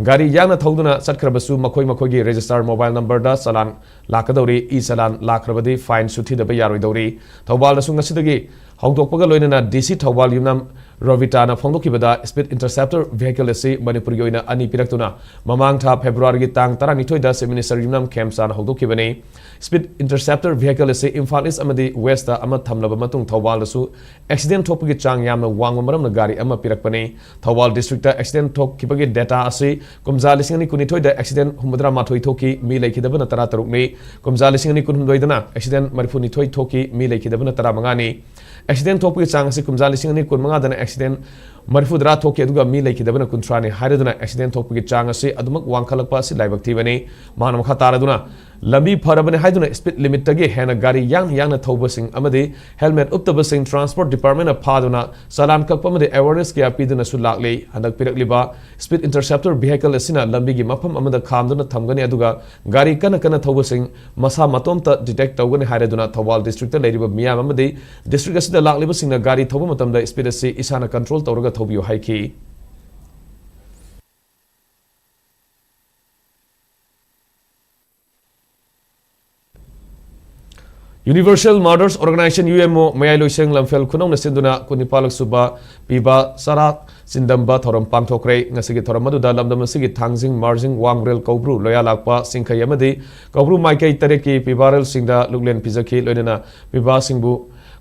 ꯒꯥꯔꯤ ꯌꯥꯡꯅ ꯊꯧꯗꯨꯅ ꯆꯠꯈ꯭ꯔꯕꯁꯨ ꯃꯈꯣꯏ ꯃꯈꯣꯏꯒꯤ ꯔꯦꯖꯤꯁꯇꯥꯔ ꯃꯣꯕꯥꯏꯜ ꯅꯝꯕꯔꯗ ꯆꯂꯥꯟ ꯂꯥꯛꯀꯗꯧꯔꯤ꯫ ꯏ ꯆꯂꯥꯟ ꯂꯥꯛꯈ꯭ꯔꯕꯗꯤ ꯐꯥꯏꯟꯁꯨ ꯊꯤꯗꯕ ꯌꯥꯔꯣꯏꯗꯧꯔꯤ꯫ ꯊꯧꯕꯥꯜꯗꯁꯨ ꯉꯁꯤꯗꯒꯤ ꯍꯧꯗꯣꯛꯄꯒ ꯂꯣꯏꯅꯅ ꯗꯤ ꯁꯤ ꯊꯧꯕꯥꯜ ꯌꯨꯝꯅꯥꯝ ꯔꯣꯕꯤꯇꯥꯅ ꯐꯣꯡꯗꯣꯛꯈꯤꯕꯗ ꯁ꯭ꯄꯤꯗ ꯏꯟꯇꯔꯁꯦꯞꯇꯔ ꯚꯤꯍꯤꯀꯜ ꯑꯁꯤ ꯃꯅꯤꯄꯨꯔꯒꯤ ꯑꯣꯏꯅ ꯑꯅꯤ ꯄꯤꯔꯛꯇꯨꯅ ꯃꯃꯥꯡ ꯊꯥ ꯐꯦꯕ꯭ꯔꯨꯋꯥꯔꯤꯒꯤ ꯇꯥꯡ ꯇꯔꯥꯅꯤꯊꯣꯏꯗ ꯆꯤꯐ ꯃꯤꯅꯤꯁꯇꯔ ꯌꯨꯝꯅꯥꯝ ꯈꯦꯝꯆꯥꯟꯅ ꯍꯧꯗꯣꯛꯈꯤꯕꯅꯤ꯫ ꯁ꯭ꯄꯤꯗ ꯏꯟꯇꯔꯁꯦꯞꯇꯔ ꯚꯤꯍꯤꯀꯜ ꯑꯁꯤ ꯏꯝꯐꯥꯜ ꯏꯁ ꯑꯃꯗꯤ ꯋꯦꯁꯇ ꯑꯃ ꯊꯝꯂꯕ ꯃꯇꯨꯡ ꯊꯧꯕꯥꯜꯗꯁꯨ ꯑꯦꯛꯁꯤꯗꯦꯟꯠ ꯊꯣꯛꯄꯒꯤ ꯆꯥꯡ ꯌꯥꯝꯅ ꯋꯥꯡꯕ ꯃꯔꯝꯅ ꯒꯥꯔꯤ ꯑꯃ ꯄꯤꯔꯛꯄꯅꯤ꯫ ꯊꯧꯕꯥꯜ ꯗꯤꯁꯇ꯭ꯔꯤꯛꯇ ꯑꯦꯛꯁꯤꯗꯦꯟꯠ ꯊꯣꯛꯈꯤꯕꯒꯤ ꯗꯦꯇꯥ ꯑꯁꯤ ꯀꯨꯝꯖꯥ ꯂꯤꯁꯤꯡ ꯑꯅꯤ ꯀꯨꯟꯅꯤꯊꯣꯏꯗ ꯑꯦꯛꯁꯤꯗꯦꯟꯠ ꯍꯨꯝꯐꯨꯇꯔꯥ ꯃꯥꯊꯣꯏ ꯊꯣꯛꯈꯤ, ꯃꯤ ꯂꯩꯈꯤꯗꯕꯅ ꯇꯔꯥꯇꯔꯨꯛꯅꯤ꯫ ꯀꯨꯝꯖꯥ ꯂꯤꯁꯤꯡ ꯑꯅꯤ ꯀꯨꯟꯍꯨꯝꯗꯣꯏꯗꯅ ꯑꯦꯛꯁꯤꯗꯦꯟꯠ ꯃꯔꯤꯐꯨꯅꯤꯊꯣꯏ ꯊꯣꯛꯈꯤ, ꯃꯤ ꯂꯩꯈꯤꯗꯕꯅ ꯇꯔꯥꯃꯉꯥꯅꯤ꯫ ꯑꯦꯛꯁꯤꯗꯦꯟ ꯊꯣꯛꯄꯒꯤ ꯆꯥꯡ ꯑꯁꯤ ꯀꯨꯝꯖꯥ ꯂꯤꯁꯤꯡ ꯑꯅꯤ ꯀꯨꯟꯃꯉꯥꯗꯅ ꯑꯦꯛꯁꯤꯗꯦꯟ ꯃꯔꯤꯐꯨꯇꯔꯥ ꯊꯣꯛꯈꯤ, ꯑꯗꯨꯒ ꯃꯤ ꯂꯩꯈꯤꯗꯕꯅ ꯀꯨꯟꯊ꯭ꯔꯥꯅꯤ ꯍꯥꯏꯔꯗꯨꯅ ꯑꯦꯛꯁꯤꯗꯦꯟ ꯊꯣꯛꯄꯒꯤ ꯆꯥꯡ ꯑꯁꯤ ꯑꯗꯨꯃꯛ ꯋꯥꯡꯈꯠꯂꯛꯄ ꯑꯁꯤ ꯂꯥꯏꯕꯛ ꯊꯤꯕꯅꯤ꯫ ꯃꯍꯥꯛꯅ ꯃꯈꯥ ꯇꯥꯔꯗꯨꯅ, ꯂꯝꯕꯤ ꯐꯔꯕꯅꯤ ꯍꯥꯏꯗꯨꯅ ꯁ꯭ꯄꯤꯗ ꯂꯤꯃꯤꯠꯇꯒꯤ ꯍꯦꯟꯅ ꯒꯥꯔꯤ ꯌꯥꯡꯅ ꯌꯥꯡꯅ ꯊꯧꯕꯁꯤꯡ ꯑꯃꯗꯤ ꯍꯦꯜꯃꯦꯠ ꯎꯞꯇꯕꯁꯤꯡ ꯇ꯭ꯔꯥꯟꯁꯄꯣꯔꯠ ꯗꯤꯄꯥꯔꯠꯃꯦꯟꯅ ꯐꯥꯗꯨꯅ ꯆꯂꯥꯟ ꯀꯛꯄ ꯑꯃꯗꯤ ꯑꯦꯋꯥꯔꯅꯦꯁ ꯀꯌꯥ ꯄꯤꯗꯨꯅꯁꯨ ꯂꯥꯛꯂꯤ꯫ ꯍꯟꯗꯛ ꯄꯤꯔꯛꯂꯤꯕ ꯁ꯭ꯄꯤꯗ ꯏꯟꯇꯔꯁꯦꯞꯇꯔ ꯚꯤꯍꯤꯀꯜ ꯑꯁꯤꯅ ꯂꯝꯕꯤꯒꯤ ꯃꯐꯝ ꯑꯃꯗ ꯈꯥꯝꯗꯨꯅ ꯊꯝꯒꯅꯤ, ꯑꯗꯨꯒ ꯒꯥꯔꯤ ꯀꯟꯅ ꯀꯟꯅ ꯊꯧꯕꯁꯤꯡ ꯃꯁꯥ ꯃꯇꯣꯝꯇ ꯗꯤꯇꯦꯛ ꯇꯧꯒꯅꯤ ꯍꯥꯏꯔꯗꯨꯅ ꯊꯧꯕꯥꯜ ꯗꯤꯁꯇ꯭ꯔꯤꯛꯇ ꯂꯩꯔꯤꯕ ꯃꯤꯌꯥꯝ ꯑꯃꯗꯤ ꯗꯤꯁꯇ꯭ꯔꯤꯛ ꯑꯁꯤꯗ ꯂꯥꯛꯂꯤꯕꯁꯤꯡꯅ ꯒꯥꯔꯤ ꯊꯧꯕ ꯃꯇꯝꯗ ꯁ꯭ꯄꯤꯗ ꯑꯁꯤ ꯏꯁꯥꯅ ꯀꯟꯇ꯭ꯔꯣꯜ ꯇꯧꯔꯒ ꯊꯧꯕꯤꯌꯨ ꯍꯥꯏꯈꯤ꯫ Universal Mothers Organization, UMO, ꯃꯌꯥꯏ ꯂꯣꯏꯁꯪ ꯂꯝꯐꯦꯜ ꯈꯨꯅꯧꯅ ꯁꯤꯟꯗꯨꯅ ꯀꯨꯟꯅꯤꯄꯥꯜꯂꯛ ꯁꯨꯕ ꯄꯤꯕꯥ ꯆꯔꯥ ꯆꯤꯟꯗꯝꯕ ꯊꯧꯔꯝ ꯄꯥꯡꯊꯣꯛꯈ꯭ꯔꯦ꯫ ꯉꯁꯤꯒꯤ ꯊꯧꯔꯝ ꯑꯗꯨꯗ ꯂꯝꯗꯝ ꯑꯁꯤꯒꯤ ꯊꯥꯡꯖꯤꯡ, ꯃꯥꯔꯖꯤꯡ, ꯋꯥꯡꯕ꯭ꯔꯦꯜ, ꯀꯧꯕ꯭ꯔꯨ, ꯂꯣꯌꯥꯂꯥꯛꯄ, ꯁꯤꯡꯈꯩ ꯑꯃꯗꯤ ꯀꯧꯕ꯭ꯔꯨ ꯃꯥꯏꯀꯩ ꯇꯔꯦꯠꯀꯤ ꯄꯤꯕꯥꯔꯦꯜꯁꯤꯡꯗ ꯂꯨꯛꯂꯦꯟ ꯄꯤꯖꯈꯤ꯫ ꯂꯣꯏꯅꯅ ꯄꯤꯕꯥꯁꯤꯡꯕꯨ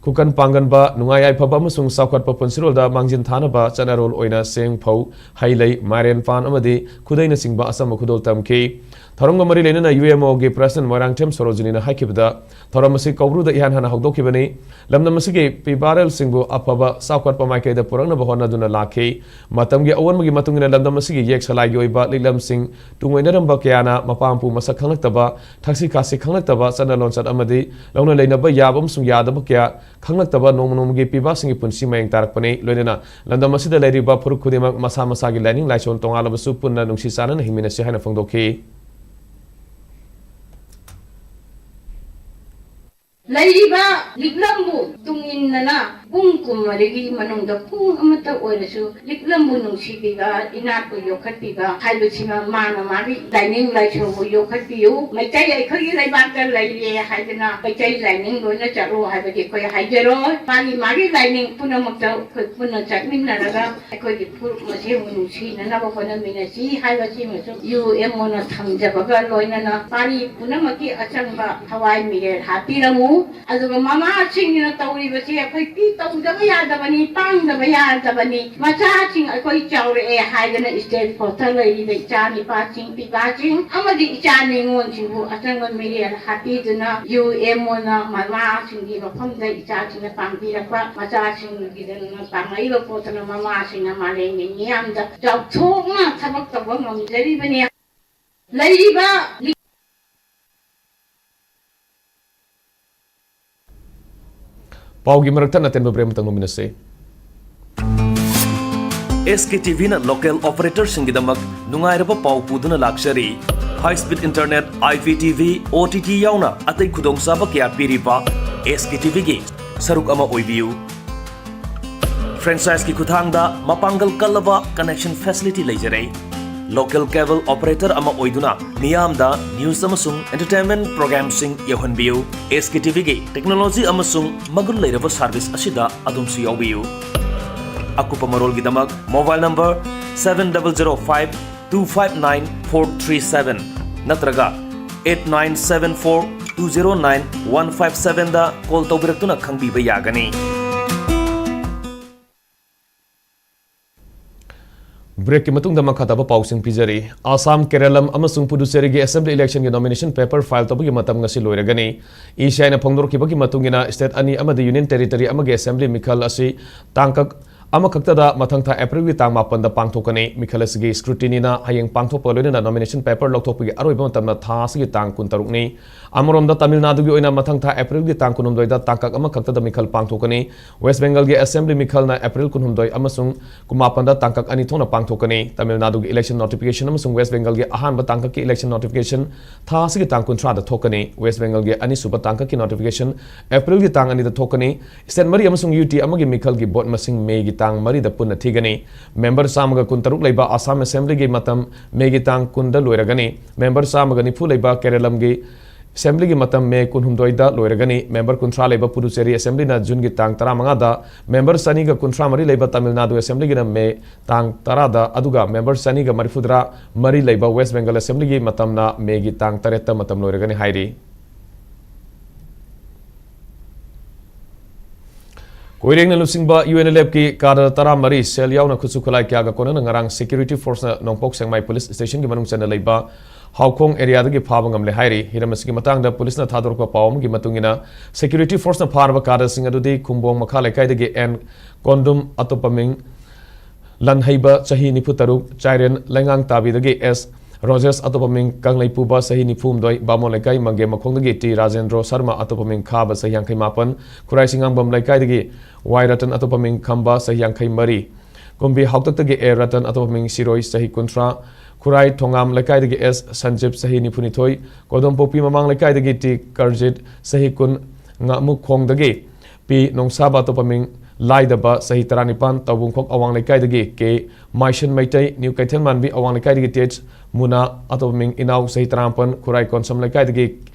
ꯈꯨꯀꯟ ꯄꯥꯡꯒꯟꯕ, ꯅꯨꯡꯉꯥꯏ ꯌꯥꯏꯐꯕ ꯑꯃꯁꯨꯡ ꯆꯥꯎꯈꯠꯄ ꯄꯨꯟꯁꯤꯔꯣꯜꯗ ꯃꯥꯡꯖꯤꯟ ꯊꯥꯅꯕ ꯆꯠꯅꯔꯣꯜ ꯑꯣꯏꯅ ꯆꯦꯡ, ꯐꯧ, ꯍꯩ ꯂꯩ, ꯃꯥꯏꯔꯦꯟ ꯄꯥꯟ ꯑꯃꯗꯤ ꯈꯨꯗꯩꯅꯆꯤꯡꯕ ꯑꯆꯝꯕ ꯈꯨꯗꯣꯜ ꯇꯝꯈꯤ꯫ ꯊꯧꯔꯝꯒ ꯃꯔꯤ ꯂꯩꯅꯅ UMOꯒꯤ President ꯃꯣꯏꯔꯥꯡꯊꯦꯝ ꯁꯣꯔꯣꯖꯤꯅꯤꯅ ꯍꯥꯏꯈꯤꯕꯗ, ꯊꯧꯔꯝ ꯑꯁꯤ ꯀꯧꯕ꯭ꯔꯨꯗ ꯏꯍꯥꯟ ꯍꯥꯟꯅ ꯍꯧꯗꯣꯛꯈꯤꯕꯅꯤ꯫ ꯂꯝꯗꯝ ꯑꯁꯤꯒꯤ ꯄꯤꯕꯥꯔꯦꯜꯁꯤꯡꯕꯨ ꯑꯐꯕ ꯆꯥꯎꯈꯠꯄ ꯃꯥꯏꯀꯩꯗ ꯄꯨꯔꯛꯅꯕ ꯍꯣꯠꯅꯗꯨꯅ ꯂꯥꯛꯈꯤ꯫ ꯃꯇꯝꯒꯤ ꯑꯑꯣꯟꯕꯒꯤ ꯃꯇꯨꯡ ꯏꯟꯅ ꯂꯝꯗꯝ ꯑꯁꯤꯒꯤ ꯌꯦꯛ ꯁꯂꯥꯏꯒꯤ ꯑꯣꯏꯕ ꯂꯤꯛꯂꯝꯁꯤꯡ ꯇꯨꯡꯑꯣꯏꯅꯔꯝꯕ ꯀꯌꯥꯅ ꯃꯄꯥ ꯃꯄꯨ ꯃꯁꯛ ꯈꯪꯂꯛꯇꯕ, ꯊꯛꯁꯤ ꯈꯥꯁꯤ ꯈꯪꯂꯛꯇꯕ, ꯆꯠꯅ ꯂꯣꯟꯆꯠ ꯑꯃꯗꯤ ꯂꯧꯅ ꯂꯩꯅꯕ ꯌꯥꯕ ꯑꯃꯁꯨꯡ ꯌꯥꯗꯕ ꯀꯌꯥ ꯈꯪꯂꯛꯇꯕ ꯅꯣꯡꯃ ꯅꯣꯡꯃꯒꯤ ꯄꯤꯕꯥꯁꯤꯡꯒꯤ ꯄꯨꯟꯁꯤ ꯃꯌꯦꯡ ꯇꯥꯔꯛꯄꯅꯤ꯫ ꯂꯣꯏꯅꯅ ꯂꯝꯗꯝ ꯑꯁꯤꯗ ꯂꯩꯔꯤꯕ ꯐꯨꯔꯨꯞ ꯈꯨꯗꯤꯡꯃꯛ ꯃꯁꯥ ꯃꯁꯥꯒꯤ ꯂꯥꯏꯅꯤꯡ ꯂꯥꯏꯁꯣꯟ ꯇꯣꯉꯥꯜꯂꯕꯁꯨ ꯄꯨꯟꯅ ꯅꯨꯡꯁꯤ ꯆꯥꯟꯅꯅ ꯍꯤꯡꯃꯤꯟꯅꯁꯤ ꯍꯥꯏꯅ ꯐꯣꯡꯗꯣꯛꯈꯤ꯫ ꯂꯩꯔꯤꯕ ꯂꯤꯛꯂꯝꯕꯨ ꯇꯨꯡ ꯏꯟꯗꯅ ꯄꯨꯡ ꯀꯨꯟꯃꯔꯤꯒꯤ ꯃꯅꯨꯡꯗ ꯄꯨꯡ ꯑꯃꯠꯇ ꯑꯣꯏꯔꯁꯨ ꯂꯤꯛꯂꯝꯕꯨ ꯅꯨꯡꯁꯤꯕꯤꯕ, ꯏꯅꯥꯠꯄꯨ ꯌꯣꯛꯈꯠꯄꯤꯕ ꯍꯥꯏꯕꯁꯤꯃ ꯃꯥꯅ ꯃꯥꯒꯤ ꯂꯥꯏꯅꯤꯡ ꯂꯥꯏꯁꯣꯟꯕꯨ ꯌꯣꯛꯈꯠꯄꯤꯌꯨ꯫ ꯃꯩꯇꯩ ꯑꯩꯈꯣꯏꯒꯤ ꯂꯩꯕꯥꯛꯇ ꯂꯩꯔꯦ ꯍꯥꯏꯗꯅ ꯃꯩꯇꯩ ꯂꯥꯏꯅꯤꯡ ꯂꯣꯏꯅ ꯆꯠꯂꯣ ꯍꯥꯏꯕꯗꯤ ꯑꯩꯈꯣꯏ ꯍꯥꯏꯖꯔꯣꯏ꯫ ꯃꯥꯒꯤ ꯃꯥꯒꯤ ꯂꯥꯏꯅꯤꯡ ꯄꯨꯝꯅꯃꯛꯇ ꯑꯩꯈꯣꯏ ꯄꯨꯟꯅ ꯆꯠꯃꯤꯟꯅꯔꯒ ꯑꯩꯈꯣꯏꯒꯤ ꯐꯨꯔꯨꯞ ꯃꯁꯦꯟꯕꯨ ꯅꯨꯡꯁꯤꯅꯅꯕ ꯍꯣꯠꯅꯃꯤꯟꯅꯁꯤ ꯍꯥꯏꯕꯁꯤꯃꯁꯨ UMOꯅ ꯊꯝꯖꯕꯒ ꯂꯣꯏꯅꯅ ꯄꯥꯔꯤ ꯄꯨꯝꯅꯃꯛꯀꯤ ꯑꯆꯪꯕ ꯊꯋꯥꯏ ꯃꯤꯔꯦꯜ ꯍꯥꯞꯄꯤꯔꯝꯃꯨ꯫ ꯑꯗꯨꯒ ꯃꯃꯥꯁꯤꯡꯅ ꯇꯧꯔꯤꯕꯁꯤ ꯑꯩꯈꯣꯏ ꯄꯤ ꯇꯧꯗꯕ ꯌꯥꯗꯕꯅꯤ, ꯇꯥꯡꯗꯕ ꯌꯥꯗꯕꯅꯤ꯫ ꯃꯆꯥꯁꯤꯡ ꯑꯩꯈꯣꯏ ꯆꯥꯎꯔꯛꯑꯦ ꯍꯥꯏꯗꯅ state quarter ꯂꯩꯔꯤꯕ ꯏꯆꯥ ꯅꯤꯄꯥꯁꯤꯡ, ꯄꯤꯕꯥꯁꯤꯡ ꯑꯃꯗꯤ ꯏꯆꯥ ꯅꯤꯉꯣꯜꯁꯤꯡꯕꯨ ꯑꯆꯪꯕ ꯃꯤꯔꯦꯜ ꯍꯥꯞꯄꯤꯗꯨꯅ ꯌꯨ ꯑꯦꯝ ꯑꯣꯅ ꯃꯃꯥꯁꯤꯡꯒꯤ ꯃꯐꯝꯗ ꯏꯆꯥꯁꯤꯡꯅ ꯄꯥꯡꯕꯤꯔꯛꯄ, ꯃꯆꯥꯁꯤꯡꯒꯤꯗꯃꯛ ꯄꯥꯡꯂꯛꯏꯕ ꯄꯣꯠꯇꯨꯅ ꯃꯃꯥꯁꯤꯡꯅ ꯃꯥꯂꯦꯝꯒꯤ ꯃꯤꯌꯥꯝꯗ ꯆꯥꯎꯊꯣꯛꯅ ꯊꯕꯛ ꯇꯧꯕ ꯉꯝꯖꯔꯤꯕꯅꯤ꯫ ꯂꯩꯔꯤꯕ ꯄꯥꯎꯒꯤ ꯃꯔꯛꯇ ꯑꯇꯦꯟꯕ break ꯑꯃꯇꯪ ꯂꯧꯃꯤꯟꯅꯁꯤ꯫ ꯑꯦꯁ ꯀꯦ ꯇꯤ ꯚꯤꯅ local operatorꯁꯤꯡꯒꯤꯗꯃꯛ ꯅꯨꯡꯉꯥꯏꯔꯕ ꯄꯥꯎ ꯄꯨꯗꯨꯅ ꯂꯥꯛꯆꯔꯤ꯫ High speed internet, I P T V, O T T ꯌꯥꯎꯅ ꯑꯇꯩ ꯈꯨꯗꯣꯡꯆꯥꯕ ꯀꯌꯥ ꯄꯤꯔꯤꯕ ꯑꯦꯁ ꯀꯦ ꯇꯤ ꯚꯤꯒꯤ ꯁꯔꯨꯛ ꯑꯃ ꯑꯣꯏꯕꯤꯌꯨ꯫ Franchiseꯀꯤ ꯈꯨꯠꯊꯥꯡꯗ ꯃꯄꯥꯡꯒꯜ ꯀꯜꯂꯕ connection facility ꯂꯩꯖꯔꯦ꯫ Local cable operator ꯑꯃ ꯑꯣꯏꯗꯨꯅ ꯃꯤꯌꯥꯝꯗ news ꯑꯃꯁꯨꯡ entertainment programꯁꯤꯡ ꯌꯧꯍꯟꯕꯤꯌꯨ꯫ ꯑꯦꯁ ꯀꯦ ꯇꯤ ꯚꯤꯒꯤ technology ꯑꯃꯁꯨꯡ ꯃꯒꯨꯟ ꯂꯩꯔꯕ service ꯑꯁꯤꯗ ꯑꯗꯣꯝꯁꯨ ꯌꯥꯎꯕꯤꯌꯨ꯫ ꯑꯀꯨꯞꯄ ꯃꯔꯣꯜꯒꯤꯗꯃꯛ mobile number seven double zero five two five nine four three seven ꯅꯠꯇ꯭ꯔꯒ eight nine seven four two zero nine one five sevenꯗ call ꯇꯧꯕꯤꯔꯛꯇꯨꯅ ꯈꯪꯕꯤꯕ ꯌꯥꯒꯅꯤ꯫ Breakꯀꯤ ꯃꯇꯨꯡꯗ ꯃꯈꯥ ꯇꯥꯕ ꯄꯥꯎꯁꯤꯡ ꯄꯤꯖꯔꯤ꯫ ꯑꯁꯥꯝ, ꯀꯦꯔꯂꯝ ꯑꯃꯁꯨꯡ ꯄꯨꯗꯨꯆꯦꯔꯤꯒꯤ assembly electionꯒꯤ nomination paper file ꯇꯧꯕꯒꯤ ꯃꯇꯝ ꯉꯁꯤ ꯂꯣꯏꯔꯒꯅꯤ꯫ ꯏ ꯁꯤ ꯑꯥꯏꯅ ꯐꯣꯡꯗꯣꯔꯛꯈꯤꯕꯒꯤ ꯃꯇꯨꯡ ꯏꯟꯅ state ꯑꯅꯤ ꯑꯃꯗꯤ union territory ꯑꯃꯒꯤ assembly ꯃꯤꯈꯜ ꯑꯁꯤ ꯇꯥꯡꯀꯛ ꯑꯃꯈꯛꯇꯗ ꯃꯊꯪ ꯊꯥ Aprilꯒꯤ ꯇꯥꯡ ꯃꯥꯄꯟꯗ ꯄꯥꯡꯊꯣꯛꯀꯅꯤ꯫ ꯃꯤꯈꯜ ꯑꯁꯤꯒꯤ scrutinyꯅ ꯍꯌꯦꯡ ꯄꯥꯡꯊꯣꯛꯄ ꯂꯣꯏꯅꯅ nomination paper ꯂꯧꯊꯣꯛꯄꯒꯤ ꯑꯔꯣꯏꯕ ꯃꯇꯝꯅ ꯊꯥ ꯑꯁꯤꯒꯤ ꯇꯥꯡ ꯀꯨꯟꯇꯔꯨꯛꯅꯤ꯫ ꯑꯃꯔꯣꯝꯗ, ꯇꯥꯃꯤꯜ ꯅꯥꯗꯨꯒꯤ ꯑꯣꯏꯅ ꯃꯊꯪ ꯊꯥ Aprilꯒꯤ ꯇꯥꯡ ꯀꯨꯟꯍꯨꯝꯗꯣꯏꯗ ꯇꯥꯡꯀꯛ ꯑꯃꯈꯛꯇꯗ ꯃꯤꯈꯜ ꯄꯥꯡꯊꯣꯛꯀꯅꯤ꯫ West Bengalꯒꯤ assembly ꯃꯤꯈꯜꯅ April ꯀꯨꯟꯍꯨꯝꯗꯣꯏ ꯑꯃꯁꯨꯡ ꯀꯨꯟꯃꯥꯄꯟꯗ ꯇꯥꯡꯀꯛ ꯑꯅꯤ ꯊꯣꯛꯅ ꯄꯥꯡꯊꯣꯛꯀꯅꯤ꯫ ꯇꯥꯃꯤꯜ ꯅꯥꯗꯨꯒꯤ election notification ꯑꯃꯁꯨꯡ West Bengalꯒꯤ ꯑꯍꯥꯟꯕ ꯇꯥꯡꯀꯛꯀꯤ election notification ꯊꯥ ꯑꯁꯤꯒꯤ ꯇꯥꯡ ꯀꯨꯟꯊ꯭ꯔꯥꯗ ꯊꯣꯛꯀꯅꯤ꯫ West Bengalꯒꯤ ꯑꯅꯤꯁꯨꯕ ꯇꯥꯡꯀꯛꯀꯤ notification Aprilꯒꯤ ꯇꯥꯡ ꯑꯅꯤꯗ ꯊꯣꯛꯀꯅꯤ꯫ State ꯃꯔꯤ ꯑꯃꯁꯨꯡ UT ꯑꯃꯒꯤ ꯃꯤꯈꯜꯒꯤ vote ꯃꯁꯤꯡ Mayꯒꯤ ꯇꯥꯡ ꯃꯔꯤꯗ ꯄꯨꯟꯅ ꯊꯤꯒꯅꯤ꯫ Member ꯆꯥꯝꯃꯒ ꯀꯨꯟꯇꯔꯨꯛ ꯂꯩꯕ ꯑꯁꯥꯝ assemblyꯒꯤ ꯃꯇꯝ Mayꯒꯤ ꯇꯥꯡ ꯀꯨꯟꯗ ꯂꯣꯏꯔꯒꯅꯤ꯫ Member ꯆꯥꯝꯃꯒ ꯅꯤꯐꯨ ꯂꯩꯕ ꯀꯦꯔꯂꯝꯒꯤ assemblyꯒꯤ ꯃꯇꯝ May ꯀꯨꯟꯍꯨꯝꯗꯣꯏꯗ ꯂꯣꯏꯔꯒꯅꯤ꯫ Member ꯀꯨꯟꯊ꯭ꯔꯥ ꯂꯩꯕ ꯄꯨꯗꯨꯆꯦꯔꯤ assemblyꯅ Juneꯒꯤ ꯇꯥꯡ ꯇꯔꯥꯃꯉꯥꯗ, member ꯆꯅꯤꯒ ꯀꯨꯟꯊ꯭ꯔꯥ ꯃꯔꯤ ꯂꯩꯕ ꯇꯥꯃꯤꯜ ꯅꯥꯗꯨ assemblyꯒꯤꯅ May ꯇꯥꯡ ꯇꯔꯥꯗ, ꯑꯗꯨꯒ member ꯆꯅꯤꯒ ꯃꯔꯤꯐꯨꯇꯔꯥ ꯃꯔꯤ ꯂꯩꯕ West Bengal assemblyꯒꯤ ꯃꯇꯝꯅ Mayꯒꯤ ꯇꯥꯡ ꯇꯔꯦꯠꯇ ꯃꯇꯝ ꯂꯣꯏꯔꯒꯅꯤ ꯍꯥꯏꯔꯤ꯫ ꯀꯣꯏꯔꯦꯡꯅ ꯂꯨꯆꯤꯡꯕ ꯌꯨ ꯑꯦꯟ ꯑꯦꯜ ꯑꯦꯐꯀꯤ ꯀꯥꯗꯔ ꯇꯔꯥꯃꯔꯤ ꯁꯦꯜ ꯌꯥꯎꯅ ꯈꯨꯠꯁꯨ ꯈꯨꯠꯂꯥꯏ ꯀꯌꯥꯒ ꯀꯣꯟꯅꯅ ꯉꯔꯥꯡ ꯁꯦꯀ꯭ꯌꯨꯔꯤꯇꯤ ꯐꯣꯔꯁꯅ ꯅꯣꯡꯄꯣꯛ ꯁꯦꯛꯃꯥꯏ ꯄꯨꯂꯤꯁ ꯁ꯭ꯇꯦꯁꯟꯒꯤ ꯃꯅꯨꯡ ꯆꯟꯅ ꯂꯩꯕ ꯍꯥꯎꯈꯣꯡ ꯑꯦꯔꯤꯌꯥꯗꯒꯤ ꯐꯥꯕ ꯉꯝꯂꯦ ꯍꯥꯏꯔꯤ꯫ ꯍꯤꯔꯝ ꯑꯁꯤꯒꯤ ꯃꯇꯥꯡꯗ ꯄꯨꯂꯤꯁꯅ ꯊꯥꯗꯣꯔꯛꯄ ꯄꯥꯎ ꯑꯃꯒꯤ ꯃꯇꯨꯡ ꯏꯟꯅ, ꯁꯦꯀ꯭ꯌꯨꯔꯤꯇꯤ ꯐꯣꯔꯁꯅ ꯐꯥꯔꯕ ꯀꯥꯗꯔꯁꯤꯡ ꯑꯗꯨꯗꯤ ꯈꯨꯝꯕꯣꯡ ꯃꯈꯥ ꯂꯩꯀꯥꯏꯗꯒꯤ ꯑꯦꯟ ꯀꯣꯟꯗꯨꯝ, ꯑꯇꯣꯞꯄ ꯃꯤꯡ ꯂꯟꯍꯩꯕ, ꯆꯍꯤ ꯅꯤꯐꯨ ꯇꯔꯨꯛ, ꯆꯥꯏꯔꯦꯟ ꯂꯩꯉꯥꯡ ꯇꯥꯕꯤꯗꯒꯤ ꯑꯦꯁ ꯔꯣꯖꯦꯁ, ꯑꯇꯣꯞꯄ ꯃꯤꯡ ꯀꯪꯂꯩꯄꯨꯕ, ꯆꯍꯤ ꯅꯤꯐꯨ ꯍꯨꯝꯗꯣꯏ, ꯕꯥꯃꯣꯟ ꯂꯩꯀꯥꯏ ꯃꯪꯒꯦ ꯃꯈꯣꯡꯗꯒꯤ ꯇꯤ ꯔꯥꯖꯦꯟꯗ꯭ꯔꯣ ꯁꯔꯃ, ꯑꯇꯣꯞꯄ ꯃꯤꯡ ꯈꯥꯕ, ꯆꯍꯤ ꯌꯥꯡꯈꯩ ꯃꯥꯄꯟ, ꯈꯨꯔꯥꯏ ꯁꯤꯡꯉꯥꯝꯕꯝ ꯂꯩꯀꯥꯏꯗꯒꯤ ꯋꯥꯏ ꯔꯇꯟ, ꯑꯇꯣꯞꯄ ꯃꯤꯡ ꯈꯝꯕ, ꯆꯍꯤ ꯌꯥꯡꯈꯩ ꯃꯔꯤ, ꯀꯨꯝꯕꯤ ꯍꯥꯎꯇꯛꯇꯒꯤ ꯑꯦ ꯔꯇꯟ, ꯑꯇꯣꯞꯄ ꯃꯤꯡ ꯁꯤꯔꯣꯏ, ꯆꯍꯤ ꯀꯨꯟꯊ꯭ꯔꯥ, ꯈꯨꯔꯥꯏ ꯊꯣꯉꯥꯝ ꯂꯩꯀꯥꯏꯗꯒꯤ ꯑꯦꯁ ꯁꯟꯖꯤꯞ, ꯆꯍꯤ ꯅꯤꯐꯨ ꯅꯤꯊꯣꯏ, ꯀꯣꯗꯣꯝꯄꯣꯛꯄꯤ ꯃꯃꯥꯡ ꯂꯩꯀꯥꯏꯗꯒꯤ ꯇꯤ ꯀꯔꯖꯤꯠ, ꯆꯍꯤ ꯀꯨꯟ, ꯉꯥꯃꯨꯈꯣꯡꯗꯒꯤ ꯄꯤ ꯅꯣꯡꯁꯥꯕ, ꯑꯇꯣꯞꯄ ꯃꯤꯡ ꯂꯥꯏꯗꯕ, ꯆꯍꯤ ꯇꯔꯥꯅꯤꯄꯥꯟ, ꯇꯧꯕꯨꯡꯈꯣꯛ ꯑꯋꯥꯡ ꯂꯩꯀꯥꯏꯗꯒꯤ ꯀꯦ ꯃꯥꯏꯁꯟ ꯃꯩꯇꯩ, ꯅ꯭ꯌꯨ ꯀꯩꯊꯦꯜ ꯃꯥꯟꯕꯤ ꯑꯋꯥꯡ ꯂꯩꯀꯥꯏꯗꯒꯤ ꯇꯤ ꯑꯩꯆ ꯃꯨꯅꯥ, ꯑꯇꯣꯞꯄ ꯃꯤꯡ ꯏꯅꯥꯎ, ꯆꯍꯤ ꯇꯔꯥꯃꯥꯄꯟ, ꯈꯨꯔꯥꯏ ꯀꯣꯟꯁꯝ ꯂꯩꯀꯥꯏꯗꯒꯤ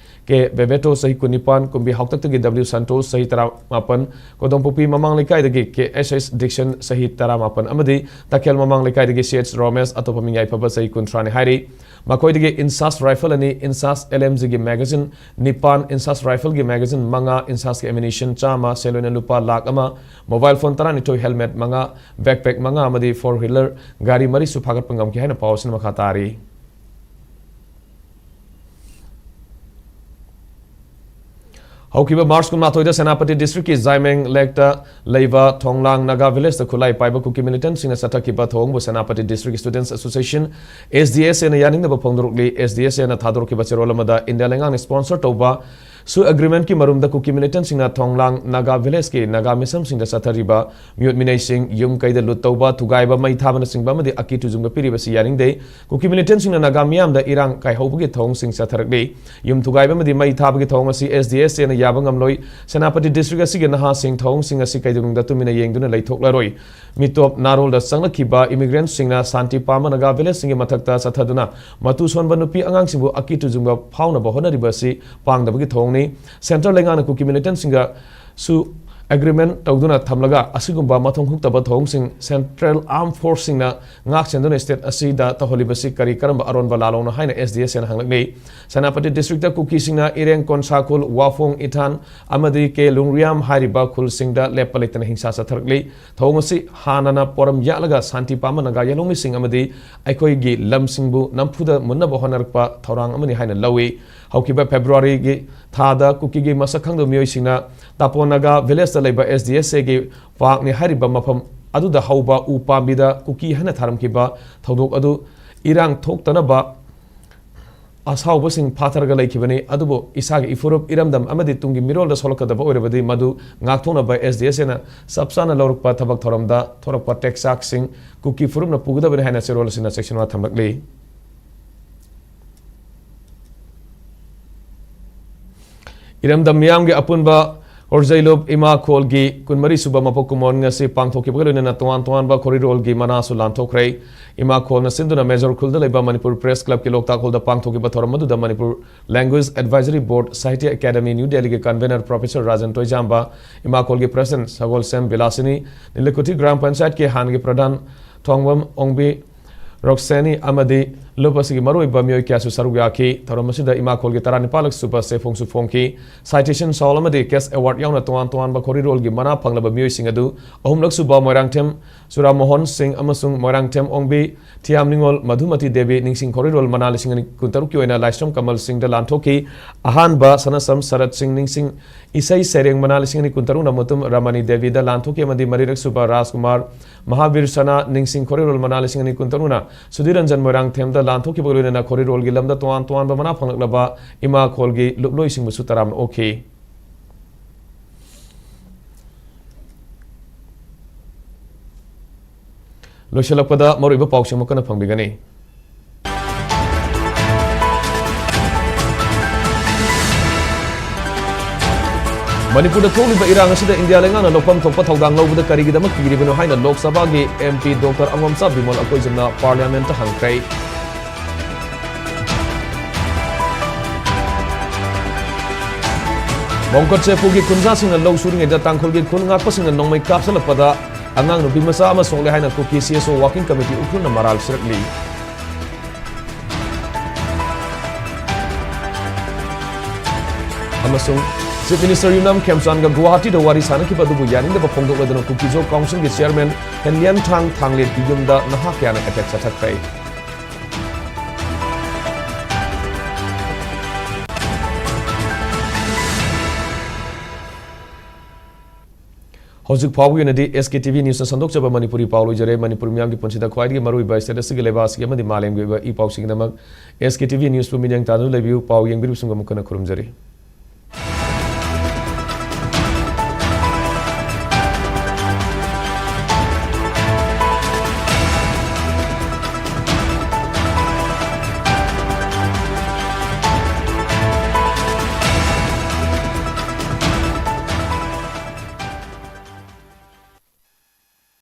ꯀꯦ ꯕꯦꯕꯦꯇꯣ, ꯆꯍꯤ ꯀꯨꯟꯅꯤꯄꯥꯟ, ꯀꯨꯝꯕꯤ ꯍꯥꯎꯇꯛꯇꯒꯤ ꯗꯕ꯭ꯂꯤꯎ ꯁꯟꯇꯣꯁ, ꯆꯍꯤ ꯇꯔꯥꯃꯥꯄꯟ, ꯀꯣꯗꯣꯝꯄꯣꯛꯄꯤ ꯃꯃꯥꯡ ꯂꯩꯀꯥꯏꯗꯒꯤ ꯀꯦ ꯑꯦꯁ ꯑꯦꯁ ꯗꯤꯛꯁꯟ, ꯆꯍꯤ ꯇꯔꯥꯃꯥꯄꯟ, ꯑꯃꯗꯤ ꯇꯈꯦꯜ ꯃꯃꯥꯡ ꯂꯩꯀꯥꯏꯗꯒꯤ ꯁꯤ ꯑꯩꯆ ꯔꯣꯃꯦꯁ, ꯑꯇꯣꯞꯄ ꯃꯤꯡ ꯌꯥꯏꯐꯕ, ꯆꯍꯤ ꯀꯨꯟꯊ꯭ꯔꯥꯅꯤ ꯍꯥꯏꯔꯤ꯫ ꯃꯈꯣꯏꯗꯒꯤ ꯏꯟꯁꯥꯁ ꯔꯥꯏꯐꯜ ꯑꯅꯤ, ꯏꯟꯁꯥꯁ ꯑꯦꯜ ꯑꯦꯝ ꯖꯤꯒꯤ ꯃꯦꯒꯥꯖꯤꯟ ꯅꯤꯄꯥꯟ, ꯏꯟꯁꯥꯁ ꯔꯥꯏꯐꯜꯒꯤ ꯃꯦꯒꯥꯖꯤꯟ ꯃꯉꯥ, ꯏꯟꯁꯥꯁꯀꯤ ꯑꯦꯃꯤꯅꯤꯁꯟ ꯆꯥꯝꯃ, ꯁꯦꯜ ꯑꯣꯏꯅ ꯂꯨꯄꯥ ꯂꯥꯈ ꯑꯃ, ꯃꯣꯕꯥꯏꯜ ꯐꯣꯟ ꯇꯔꯥꯅꯤꯊꯣꯏ, ꯍꯦꯜꯃꯦꯠ ꯃꯉꯥ, ꯕꯦꯛꯄꯦꯛ ꯃꯉꯥ ꯑꯃꯗꯤ ꯐꯣꯔ ꯋꯤꯂꯔ ꯒꯥꯔꯤ ꯃꯔꯤꯁꯨ ꯐꯥꯒꯠꯄ ꯉꯝꯈꯤ ꯍꯥꯏꯅ ꯄꯥꯎ ꯑꯁꯤꯅ ꯃꯈꯥ ꯇꯥꯔꯤ꯫ ꯍꯧꯈꯤꯕ ꯃꯥꯔꯆ ꯀꯨꯟꯃꯥꯊꯣꯏꯗ ꯁꯦꯅꯥꯄꯇꯤ ꯗꯤꯁꯇ꯭ꯔꯤꯛꯀꯤ ꯖꯥꯏꯃꯦꯡ ꯂꯦꯛꯇ ꯂꯩꯕ ꯊꯣꯡꯂꯥꯡ ꯅꯥꯒꯥ ꯚꯤꯂꯦꯖꯇ ꯈꯨꯠꯂꯥꯏ ꯄꯥꯏꯕ ꯀꯨꯀꯤ ꯃꯤꯂꯤꯇꯦꯟꯠꯁꯤꯡꯅ ꯆꯠꯊꯈꯤꯕ ꯊꯧꯑꯣꯡꯕꯨ Senapati district students association, S D S ꯑꯦꯅ ꯌꯥꯅꯤꯡꯗꯕ ꯐꯣꯡꯗꯣꯔꯛꯂꯤ꯫ ꯑꯦꯁ ꯗꯤ ꯑꯦꯁ ꯑꯦꯅ ꯊꯥꯗꯣꯔꯛꯈꯤꯕ ꯆꯦꯔꯣꯜ ꯑꯃꯗ ꯏꯟꯗꯤꯌꯥ ꯂꯩꯉꯥꯛꯅ ꯁ꯭ꯄꯣꯟꯁꯔ ꯇꯧꯕ ꯁꯨ ꯑꯦꯒ꯭ꯔꯤꯃꯦꯟꯠꯀꯤ ꯃꯔꯨꯝꯗ ꯀꯨꯀꯤ ꯃꯤꯂꯤꯇꯦꯟꯠꯁꯤꯡꯅ ꯊꯣꯡꯂꯥꯡ ꯅꯥꯒꯥ ꯚꯤꯂꯦꯖꯀꯤ ꯅꯥꯒꯥ ꯃꯤꯁꯝꯁꯤꯡꯗ ꯆꯠꯊꯔꯤꯕ ꯃꯤꯑꯣꯠ ꯃꯤꯅꯩꯁꯤꯡ, ꯌꯨꯝ ꯀꯩꯗ ꯂꯨꯠ ꯇꯧꯕ, ꯊꯨꯒꯥꯏꯕ, ꯃꯩ ꯊꯥꯕꯅꯆꯤꯡꯕ ꯑꯃꯗꯤ ꯑꯀꯤ ꯇꯨꯖꯨꯡꯕ ꯄꯤꯔꯤꯕꯁꯤ ꯌꯥꯅꯤꯡꯗꯦ꯫ ꯀꯨꯀꯤ ꯃꯤꯂꯤꯇꯦꯟꯠꯁꯤꯡꯅ ꯅꯥꯒꯥ ꯃꯤꯌꯥꯝꯗ ꯏꯔꯥꯡ ꯀꯥꯏꯍꯧꯕꯒꯤ ꯊꯧꯑꯣꯡꯁꯤꯡ ꯆꯠꯊꯔꯛꯂꯤ꯫ ꯌꯨꯝ ꯊꯨꯒꯥꯏꯕ ꯑꯃꯗꯤ ꯃꯩ ꯊꯥꯕꯒꯤ ꯊꯧꯑꯣꯡ ꯑꯁꯤ ꯑꯦꯁ ꯗꯤ ꯑꯦꯁ ꯑꯦꯅ ꯌꯥꯕ ꯉꯝꯂꯣꯏ꯫ ꯁꯦꯅꯥꯄꯇꯤ ꯗꯤꯁꯇ꯭ꯔꯤꯛ ꯑꯁꯤꯒꯤ ꯅꯍꯥꯁꯤꯡ ꯊꯧꯑꯣꯡꯁꯤꯡ ꯑꯁꯤ ꯀꯩꯗꯧꯅꯨꯡꯗ ꯇꯨꯃꯤꯟꯅ ꯌꯦꯡꯗꯨꯅ ꯂꯩꯊꯣꯛꯂꯔꯣꯏ꯫ ꯃꯤꯇꯣꯞ ꯅꯥꯔꯣꯜꯗ ꯆꯪꯂꯛꯈꯤꯕ ꯏꯃꯤꯒ꯭ꯔꯦꯟꯠꯁꯤꯡꯅ ꯁꯥꯟꯇꯤ ꯄꯥꯝꯕ ꯅꯥꯒꯥ ꯚꯤꯂꯦꯖꯁꯤꯡꯒꯤ ꯃꯊꯛꯇ ꯆꯠꯊꯗꯨꯅ ꯃꯇꯨ ꯁꯣꯟꯕ ꯅꯨꯄꯤ ꯑꯉꯥꯡꯁꯤꯡꯕꯨ ꯑꯀꯤ ꯇꯨꯖꯨꯡꯕ ꯐꯥꯎꯅꯕ ꯍꯣꯠꯅꯔꯤꯕ ꯑꯁꯤ ꯄꯥꯡꯗꯕꯒꯤ ꯊꯧꯑꯣꯡꯅꯤ꯫ ꯁꯦꯟꯇ꯭ꯔꯦꯜ ꯂꯩꯉꯥꯛꯅ ꯀꯨꯀꯤ ꯃꯤꯂꯤꯇꯦꯟꯠꯁꯤꯡꯒꯁꯨ ꯑꯦꯒ꯭ꯔꯤꯃꯦꯟ ꯇꯧꯗꯨꯅ ꯊꯝꯂꯒ ꯑꯁꯤꯒꯨꯝꯕ ꯃꯊꯣꯡ ꯍꯨꯛꯇꯕ ꯊꯧꯑꯣꯡꯁꯤꯡ ꯁꯦꯟꯇ꯭ꯔꯦꯜ ꯑꯥꯔꯝ ꯐꯣꯔꯁꯁꯤꯡꯅ ꯉꯥꯛ ꯁꯦꯟꯗꯨꯅ ꯁ꯭ꯇꯦꯠ ꯑꯁꯤꯗ ꯇꯧꯍꯜꯂꯤꯕꯁꯤ ꯀꯔꯤ ꯀꯔꯝꯕ ꯑꯔꯣꯟꯕ ꯂꯥꯂꯣꯡꯅꯣ ꯍꯥꯏꯅ ꯑꯦꯁ ꯗꯤ ꯑꯦꯁ ꯑꯦꯅ ꯍꯪꯂꯛꯂꯤ꯫ ꯁꯦꯅꯥꯄꯇꯤ ꯗꯤꯁꯇ꯭ꯔꯤꯛꯇ ꯀꯨꯀꯤꯁꯤꯡꯅ ꯏꯔꯦꯡ, ꯀꯣꯟꯁꯥꯈꯨꯜ, ꯋꯥꯐꯣꯡ, ꯏꯊꯥꯟ ꯑꯃꯗꯤ ꯀꯦ ꯂꯨꯡꯔꯤꯌꯥꯝ ꯍꯥꯏꯔꯤꯕ ꯈꯨꯜꯁꯤꯡꯗ ꯂꯦꯞꯄ ꯂꯩꯇꯅ ꯍꯤꯡꯁꯥ ꯆꯠꯊꯔꯛꯂꯤ꯫ ꯊꯧꯑꯣꯡ ꯑꯁꯤ ꯍꯥꯟꯅꯅ ꯄꯣꯔꯝ ꯌꯥꯠꯂꯒ ꯁꯥꯟꯇꯤ ꯄꯥꯝꯕ ꯅꯥꯒꯥ ꯌꯦꯜꯍꯧꯃꯤꯁꯤꯡ ꯑꯃꯗꯤ ꯑꯩꯈꯣꯏꯒꯤ ꯂꯝꯁꯤꯡꯕꯨ ꯅꯝꯐꯨꯗ ꯃꯨꯟꯅꯕ ꯍꯣꯠꯅꯔꯛꯄ ꯊꯧꯔꯥꯡ ꯑꯃꯅꯤ ꯍꯥꯏꯅ ꯂꯧꯏ꯫ ꯍꯧꯈꯤꯕ ꯐꯦꯕ꯭ꯔꯨꯋꯥꯔꯤꯒꯤ ꯊꯥꯗ ꯀꯨꯀꯤꯒꯤ ꯃꯁꯛ ꯈꯪꯗꯕ ꯃꯤꯑꯣꯏꯁꯤꯡꯅ ꯇꯥꯄꯣ ꯅꯥꯒꯥ ꯚꯤꯂꯦꯖꯇ ꯂꯩꯕ ꯑꯦꯁ ꯗꯤ ꯑꯦꯁ ꯑꯦꯒꯤ ꯄꯥꯔꯛꯅꯤ ꯍꯥꯏꯔꯤꯕ ꯃꯐꯝ ꯑꯗꯨꯗ ꯍꯧꯕ ꯎ ꯄꯥꯝꯕꯤꯗ ꯀꯨꯀꯤ ꯍꯥꯏꯅ ꯊꯥꯔꯝꯈꯤꯕ ꯊꯧꯗꯣꯛ ꯑꯗꯨ ꯏꯔꯥꯡ ꯊꯣꯛꯇꯅꯕ ꯑꯁꯥꯎꯕꯁꯤꯡ ꯐꯥꯊꯔꯒ ꯂꯩꯈꯤꯕꯅꯤ꯫ ꯑꯗꯨꯕꯨ ꯏꯁꯥꯒꯤ ꯏꯐꯨꯔꯨꯞ, ꯏꯔꯝꯗꯝ ꯑꯃꯗꯤ ꯇꯨꯡꯒꯤ ꯃꯤꯔꯣꯜꯗ ꯁꯣꯛꯂꯛꯀꯗꯕ ꯑꯣꯏꯔꯕꯗꯤ ꯃꯗꯨ ꯉꯥꯛꯊꯣꯛꯅꯕ ꯑꯦꯁ ꯗꯤ ꯑꯦꯁ ꯑꯦꯅ ꯆꯞ ꯆꯥꯅ ꯂꯧꯔꯛꯄ ꯊꯕꯛ ꯊꯧꯔꯝꯗ ꯊꯣꯔꯛꯄ ꯇꯦꯛꯆꯥꯛꯁꯤꯡ ꯀꯨꯀꯤ ꯐꯨꯔꯨꯞꯅ ꯄꯨꯒꯗꯕꯅꯤ ꯍꯥꯏꯅ ꯆꯦꯔꯣꯜ ꯑꯁꯤꯅ ꯆꯦꯛꯁꯤꯟꯋꯥ ꯊꯝꯂꯛꯂꯤ꯫ ꯏꯔꯝꯗꯝ ꯃꯤꯌꯥꯝꯒꯤ ꯑꯄꯨꯟꯕ ꯍꯣꯔꯖꯩꯂꯨꯞ ꯏꯃꯥ ꯈꯣꯜꯒꯤ ꯀꯨꯟꯃꯔꯤ ꯁꯨꯕ ꯃꯄꯣꯛ ꯀꯨꯝꯑꯣꯟ ꯉꯁꯤ ꯄꯥꯡꯊꯣꯛꯈꯤꯕꯒ ꯂꯣꯏꯅꯅ ꯇꯣꯉꯥꯟ ꯇꯣꯉꯥꯟꯕ ꯈꯣꯔꯤꯔꯣꯜꯒꯤ ꯃꯅꯥꯁꯨ ꯂꯥꯟꯊꯣꯛꯈ꯭ꯔꯦ꯫ ꯏꯃꯥ ꯈꯣꯜꯅ ꯁꯤꯟꯗꯨꯅ ꯃꯦꯖꯣꯔ ꯈꯨꯜꯗ ꯂꯩꯕ ꯃꯅꯤꯄꯨꯔ ꯄ꯭ꯔꯦꯁ ꯀ꯭ꯂꯕꯀꯤ ꯂꯣꯛꯇꯥꯛ ꯍꯣꯜꯗ ꯄꯥꯡꯊꯣꯛꯈꯤꯕ ꯊꯧꯔꯝ ꯑꯗꯨꯗ ꯃꯅꯤꯄꯨꯔ ꯂꯦꯡꯒ꯭ꯋꯦꯖ ꯑꯦꯗꯚꯥꯏꯖꯔꯤ ꯕꯣꯔꯗ, ꯁꯥꯍꯤꯇ꯭ꯌ ꯑꯦꯀꯥꯗꯃꯤ, ꯅ꯭ꯌꯨ ꯗꯦꯜꯂꯤꯒꯤ ꯀꯟꯚꯦꯅꯔ ꯄ꯭ꯔꯣꯐꯦꯁꯔ ꯔꯥꯖꯟ ꯇꯣꯏꯖꯥꯝꯕ, ꯏꯃꯥ ꯈꯣꯜꯒꯤ ꯄ꯭ꯔꯦꯁꯤꯗꯦꯟꯠ ꯁꯒꯣꯜꯁꯦꯝ ꯕꯤꯂꯥꯁꯤꯅꯤ, ꯅꯤꯂꯀꯨꯊꯤ ꯒ꯭ꯔꯥꯝ ꯄꯟꯆꯥꯌꯠꯀꯤ ꯍꯥꯟꯅꯒꯤ ꯄ꯭ꯔꯙꯥꯟ ꯊꯣꯡꯕꯝ ꯑꯣꯡꯕꯤ ꯔꯣꯛꯁꯦꯅꯤ ꯑꯃꯗꯤ ꯂꯨꯞ ꯑꯁꯤꯒꯤ ꯃꯔꯨꯑꯣꯏꯕ ꯃꯤꯑꯣꯏ ꯀꯌꯥꯁꯨ ꯁꯔꯨꯛ ꯌꯥꯈꯤ꯫ ꯊꯧꯔꯝ ꯑꯁꯤꯗ ꯏꯃꯥ ꯈꯣꯜꯒꯤ ꯇꯔꯥꯅꯤꯄꯥꯜꯂꯛ ꯁꯨꯕ ꯆꯦꯐꯣꯡꯁꯨ ꯐꯣꯡꯈꯤ꯫ ꯁꯥꯏꯇꯦꯁꯟ ꯁꯥꯎꯜ ꯑꯃꯗꯤ ꯀꯦꯁ ꯑꯦꯋꯥꯔꯗ ꯌꯥꯎꯅ ꯇꯣꯉꯥꯟ ꯇꯣꯉꯥꯟꯕ ꯈꯣꯔꯤꯔꯣꯜꯒꯤ ꯃꯅꯥ ꯐꯪꯂꯕ ꯃꯤꯑꯣꯏꯁꯤꯡ ꯑꯗꯨ ꯑꯍꯨꯝꯂꯛ ꯁꯨꯕ ꯃꯣꯏꯔꯥꯡꯊꯦꯝ ꯆꯨꯔꯥꯃꯣꯍꯟ ꯁꯤꯡ ꯑꯃꯁꯨꯡ ꯃꯣꯏꯔꯥꯡꯊꯦꯝ ꯑꯣꯡꯕꯤ ꯊꯤꯌꯥꯝ ꯅꯤꯉꯣꯜ ꯃꯙꯨꯃꯇꯤ ꯗꯦꯕꯤ ꯅꯤꯡꯁꯤꯡ ꯈꯣꯔꯤꯔꯣꯜ ꯃꯅꯥ ꯂꯤꯁꯤꯡ ꯑꯅꯤ ꯀꯨꯟꯇꯔꯨꯛꯀꯤ ꯑꯣꯏꯅ ꯂꯥꯏꯁ꯭ꯔꯝ ꯀꯃꯜ ꯁꯤꯡꯗ ꯂꯥꯟꯊꯣꯛꯈꯤ꯫ ꯑꯍꯥꯟꯕ ꯁꯅꯁꯝ ꯁꯔꯠ ꯁꯤꯡ ꯅꯤꯡꯁꯤꯡ ꯏꯁꯩ ꯁꯩꯔꯦꯡ ꯃꯅꯥ ꯂꯤꯁꯤꯡ ꯑꯅꯤ ꯀꯨꯟꯇꯔꯨꯛꯅ ꯃꯨꯇꯨꯝ ꯔꯃꯅꯤ ꯗꯦꯕꯤꯗ ꯂꯥꯟꯊꯣꯛꯈꯤ ꯑꯃꯗꯤ ꯃꯔꯤꯔꯛ ꯁꯨꯕ ꯔꯥꯖꯀꯨꯃꯥꯔ ꯃꯍꯥꯕꯤꯔ ꯁꯅꯥ ꯅꯤꯡꯁꯤꯡ ꯈꯣꯔꯤꯔꯣꯜ ꯃꯅꯥ ꯂꯤꯁꯤꯡ ꯑꯅꯤ ꯀꯨꯟꯇꯔꯨꯛꯅ ꯁꯨꯙꯤꯔ ꯔꯟꯖꯟ ꯃꯣꯏꯔꯥꯡꯊꯦꯝꯗ ꯂꯥꯟꯊꯣꯛꯈꯤꯕꯒ ꯂꯣꯏꯅꯅ ꯈꯣꯔꯤꯔꯣꯜꯒꯤ ꯂꯝꯗ ꯇꯣꯉꯥꯟ ꯇꯣꯉꯥꯟꯕ ꯃꯅꯥ ꯐꯪꯂꯛꯂꯕ ꯏꯃꯥ ꯈꯣꯜꯒꯤ ꯂꯨꯞꯂꯣꯏꯁꯤꯡꯕꯨꯁꯨ ꯇꯔꯥꯝꯅ ꯑꯣꯛꯈꯤ꯫ ꯂꯣꯏꯁꯤꯜꯂꯛꯄꯗ ꯃꯔꯨꯑꯣꯏꯕ ꯄꯥꯎꯁꯤꯡ ꯑꯃꯨꯛ ꯍꯟꯅ ꯐꯪꯕꯤꯒꯅꯤ꯫ ꯃꯅꯤꯄꯨꯔꯗ ꯊꯣꯛꯂꯤꯕ ꯏꯔꯥꯡ ꯑꯁꯤꯗ ꯏꯟꯗꯤꯌꯥ ꯂꯩꯉꯥꯛꯅ ꯂꯧꯐꯝ ꯊꯣꯛꯄ ꯊꯧꯗꯥꯡ ꯂꯧꯕꯗ ꯀꯔꯤꯒꯤꯗꯃꯛ ꯀꯤꯔꯤꯕꯅꯣ ꯍꯥꯏꯅ ꯂꯣꯛ ꯁꯚꯥꯒꯤ ꯑꯦꯝ ꯄꯤ ꯗꯣꯛꯇꯔ ꯑꯉꯣꯝꯆꯥ ꯕꯤꯃꯣꯜ ꯑꯀꯣꯏꯖꯝꯅ ꯄꯥꯔꯂꯤꯌꯥꯃꯦꯟꯠꯇ ꯍꯪꯈ꯭ꯔꯦ꯫ ꯋꯥꯡꯈꯠ ꯆꯦꯄꯨꯒꯤ ꯈꯨꯟꯖꯥꯁꯤꯡꯅ ꯂꯧ ꯁꯨꯔꯤꯉꯩꯗ ꯇꯥꯡꯈꯨꯜꯒꯤ ꯈꯨꯟ ꯉꯥꯛꯄꯁꯤꯡꯅ ꯅꯣꯡꯃꯩ ꯀꯥꯞꯁꯤꯜꯂꯛꯄꯗ ꯑꯉꯥꯡ ꯅꯨꯄꯤ ꯃꯆꯥ ꯑꯃ ꯁꯣꯛꯂꯦ ꯍꯥꯏꯅ ꯀꯨꯀꯤ C S O working committee ꯎꯈ꯭ꯔꯨꯜꯅ ꯃꯔꯥꯜ ꯁꯤꯔꯛꯂꯤ꯫ ꯑꯃꯁꯨꯡ Chief Minister ꯌꯨꯝꯅꯥꯝ ꯈꯦꯝꯆꯥꯟꯒ ꯒꯨꯋꯥꯍꯥꯇꯤꯗ ꯋꯥꯔꯤ ꯁꯥꯟꯅꯈꯤꯕ ꯑꯗꯨꯕꯨ ꯌꯥꯅꯤꯡꯗꯕ ꯐꯣꯡꯗꯣꯛꯂꯗꯨꯅ ꯀꯨꯀꯤꯖꯣ ꯀꯥꯎꯟꯁꯤꯜꯒꯤ ꯆꯤꯌꯔꯃꯦꯟ ꯍꯦꯟꯂꯤꯌꯥꯟꯊꯥꯡ ꯊꯥꯡꯂꯦꯠꯀꯤ ꯌꯨꯝꯗ ꯅꯍꯥ ꯀꯌꯥꯅ ꯑꯦꯇꯦꯛ ꯆꯠꯊꯈ꯭ꯔꯦ꯫ ꯍꯧꯖꯤꯛ ꯐꯥꯎꯕꯒꯤ ꯑꯣꯏꯅꯗꯤ S K T V Newsꯅ ꯁꯟꯗꯣꯛꯆꯕ Manipuri ꯄꯥꯎ ꯂꯣꯏꯖꯔꯦ꯫ ꯃꯅꯤꯄꯨꯔ ꯃꯤꯌꯥꯝꯒꯤ ꯄꯨꯟꯁꯤꯗ ꯈ꯭ꯋꯥꯏꯗꯒꯤ ꯃꯔꯨꯑꯣꯏꯕ state ꯑꯁꯤꯒꯤ, ꯂꯩꯕꯥꯛ ꯑꯁꯤꯒꯤ ꯑꯃꯗꯤ ꯃꯥꯂꯦꯝꯒꯤ ꯑꯣꯏꯕ E ꯄꯥꯎꯁꯤꯡꯒꯤꯗꯃꯛ S K T V Newsꯄꯨ ꯃꯤꯠꯌꯦꯡ ꯇꯥꯗꯨꯅ ꯂꯩꯕꯤꯌꯨ꯫ ꯄꯥꯎ ꯌꯦꯡꯕꯤꯔꯤꯕꯁꯤꯡꯕꯨ ꯑꯃꯨꯛ ꯍꯟꯅ ꯈꯨꯔꯨꯝꯖꯔꯤ꯫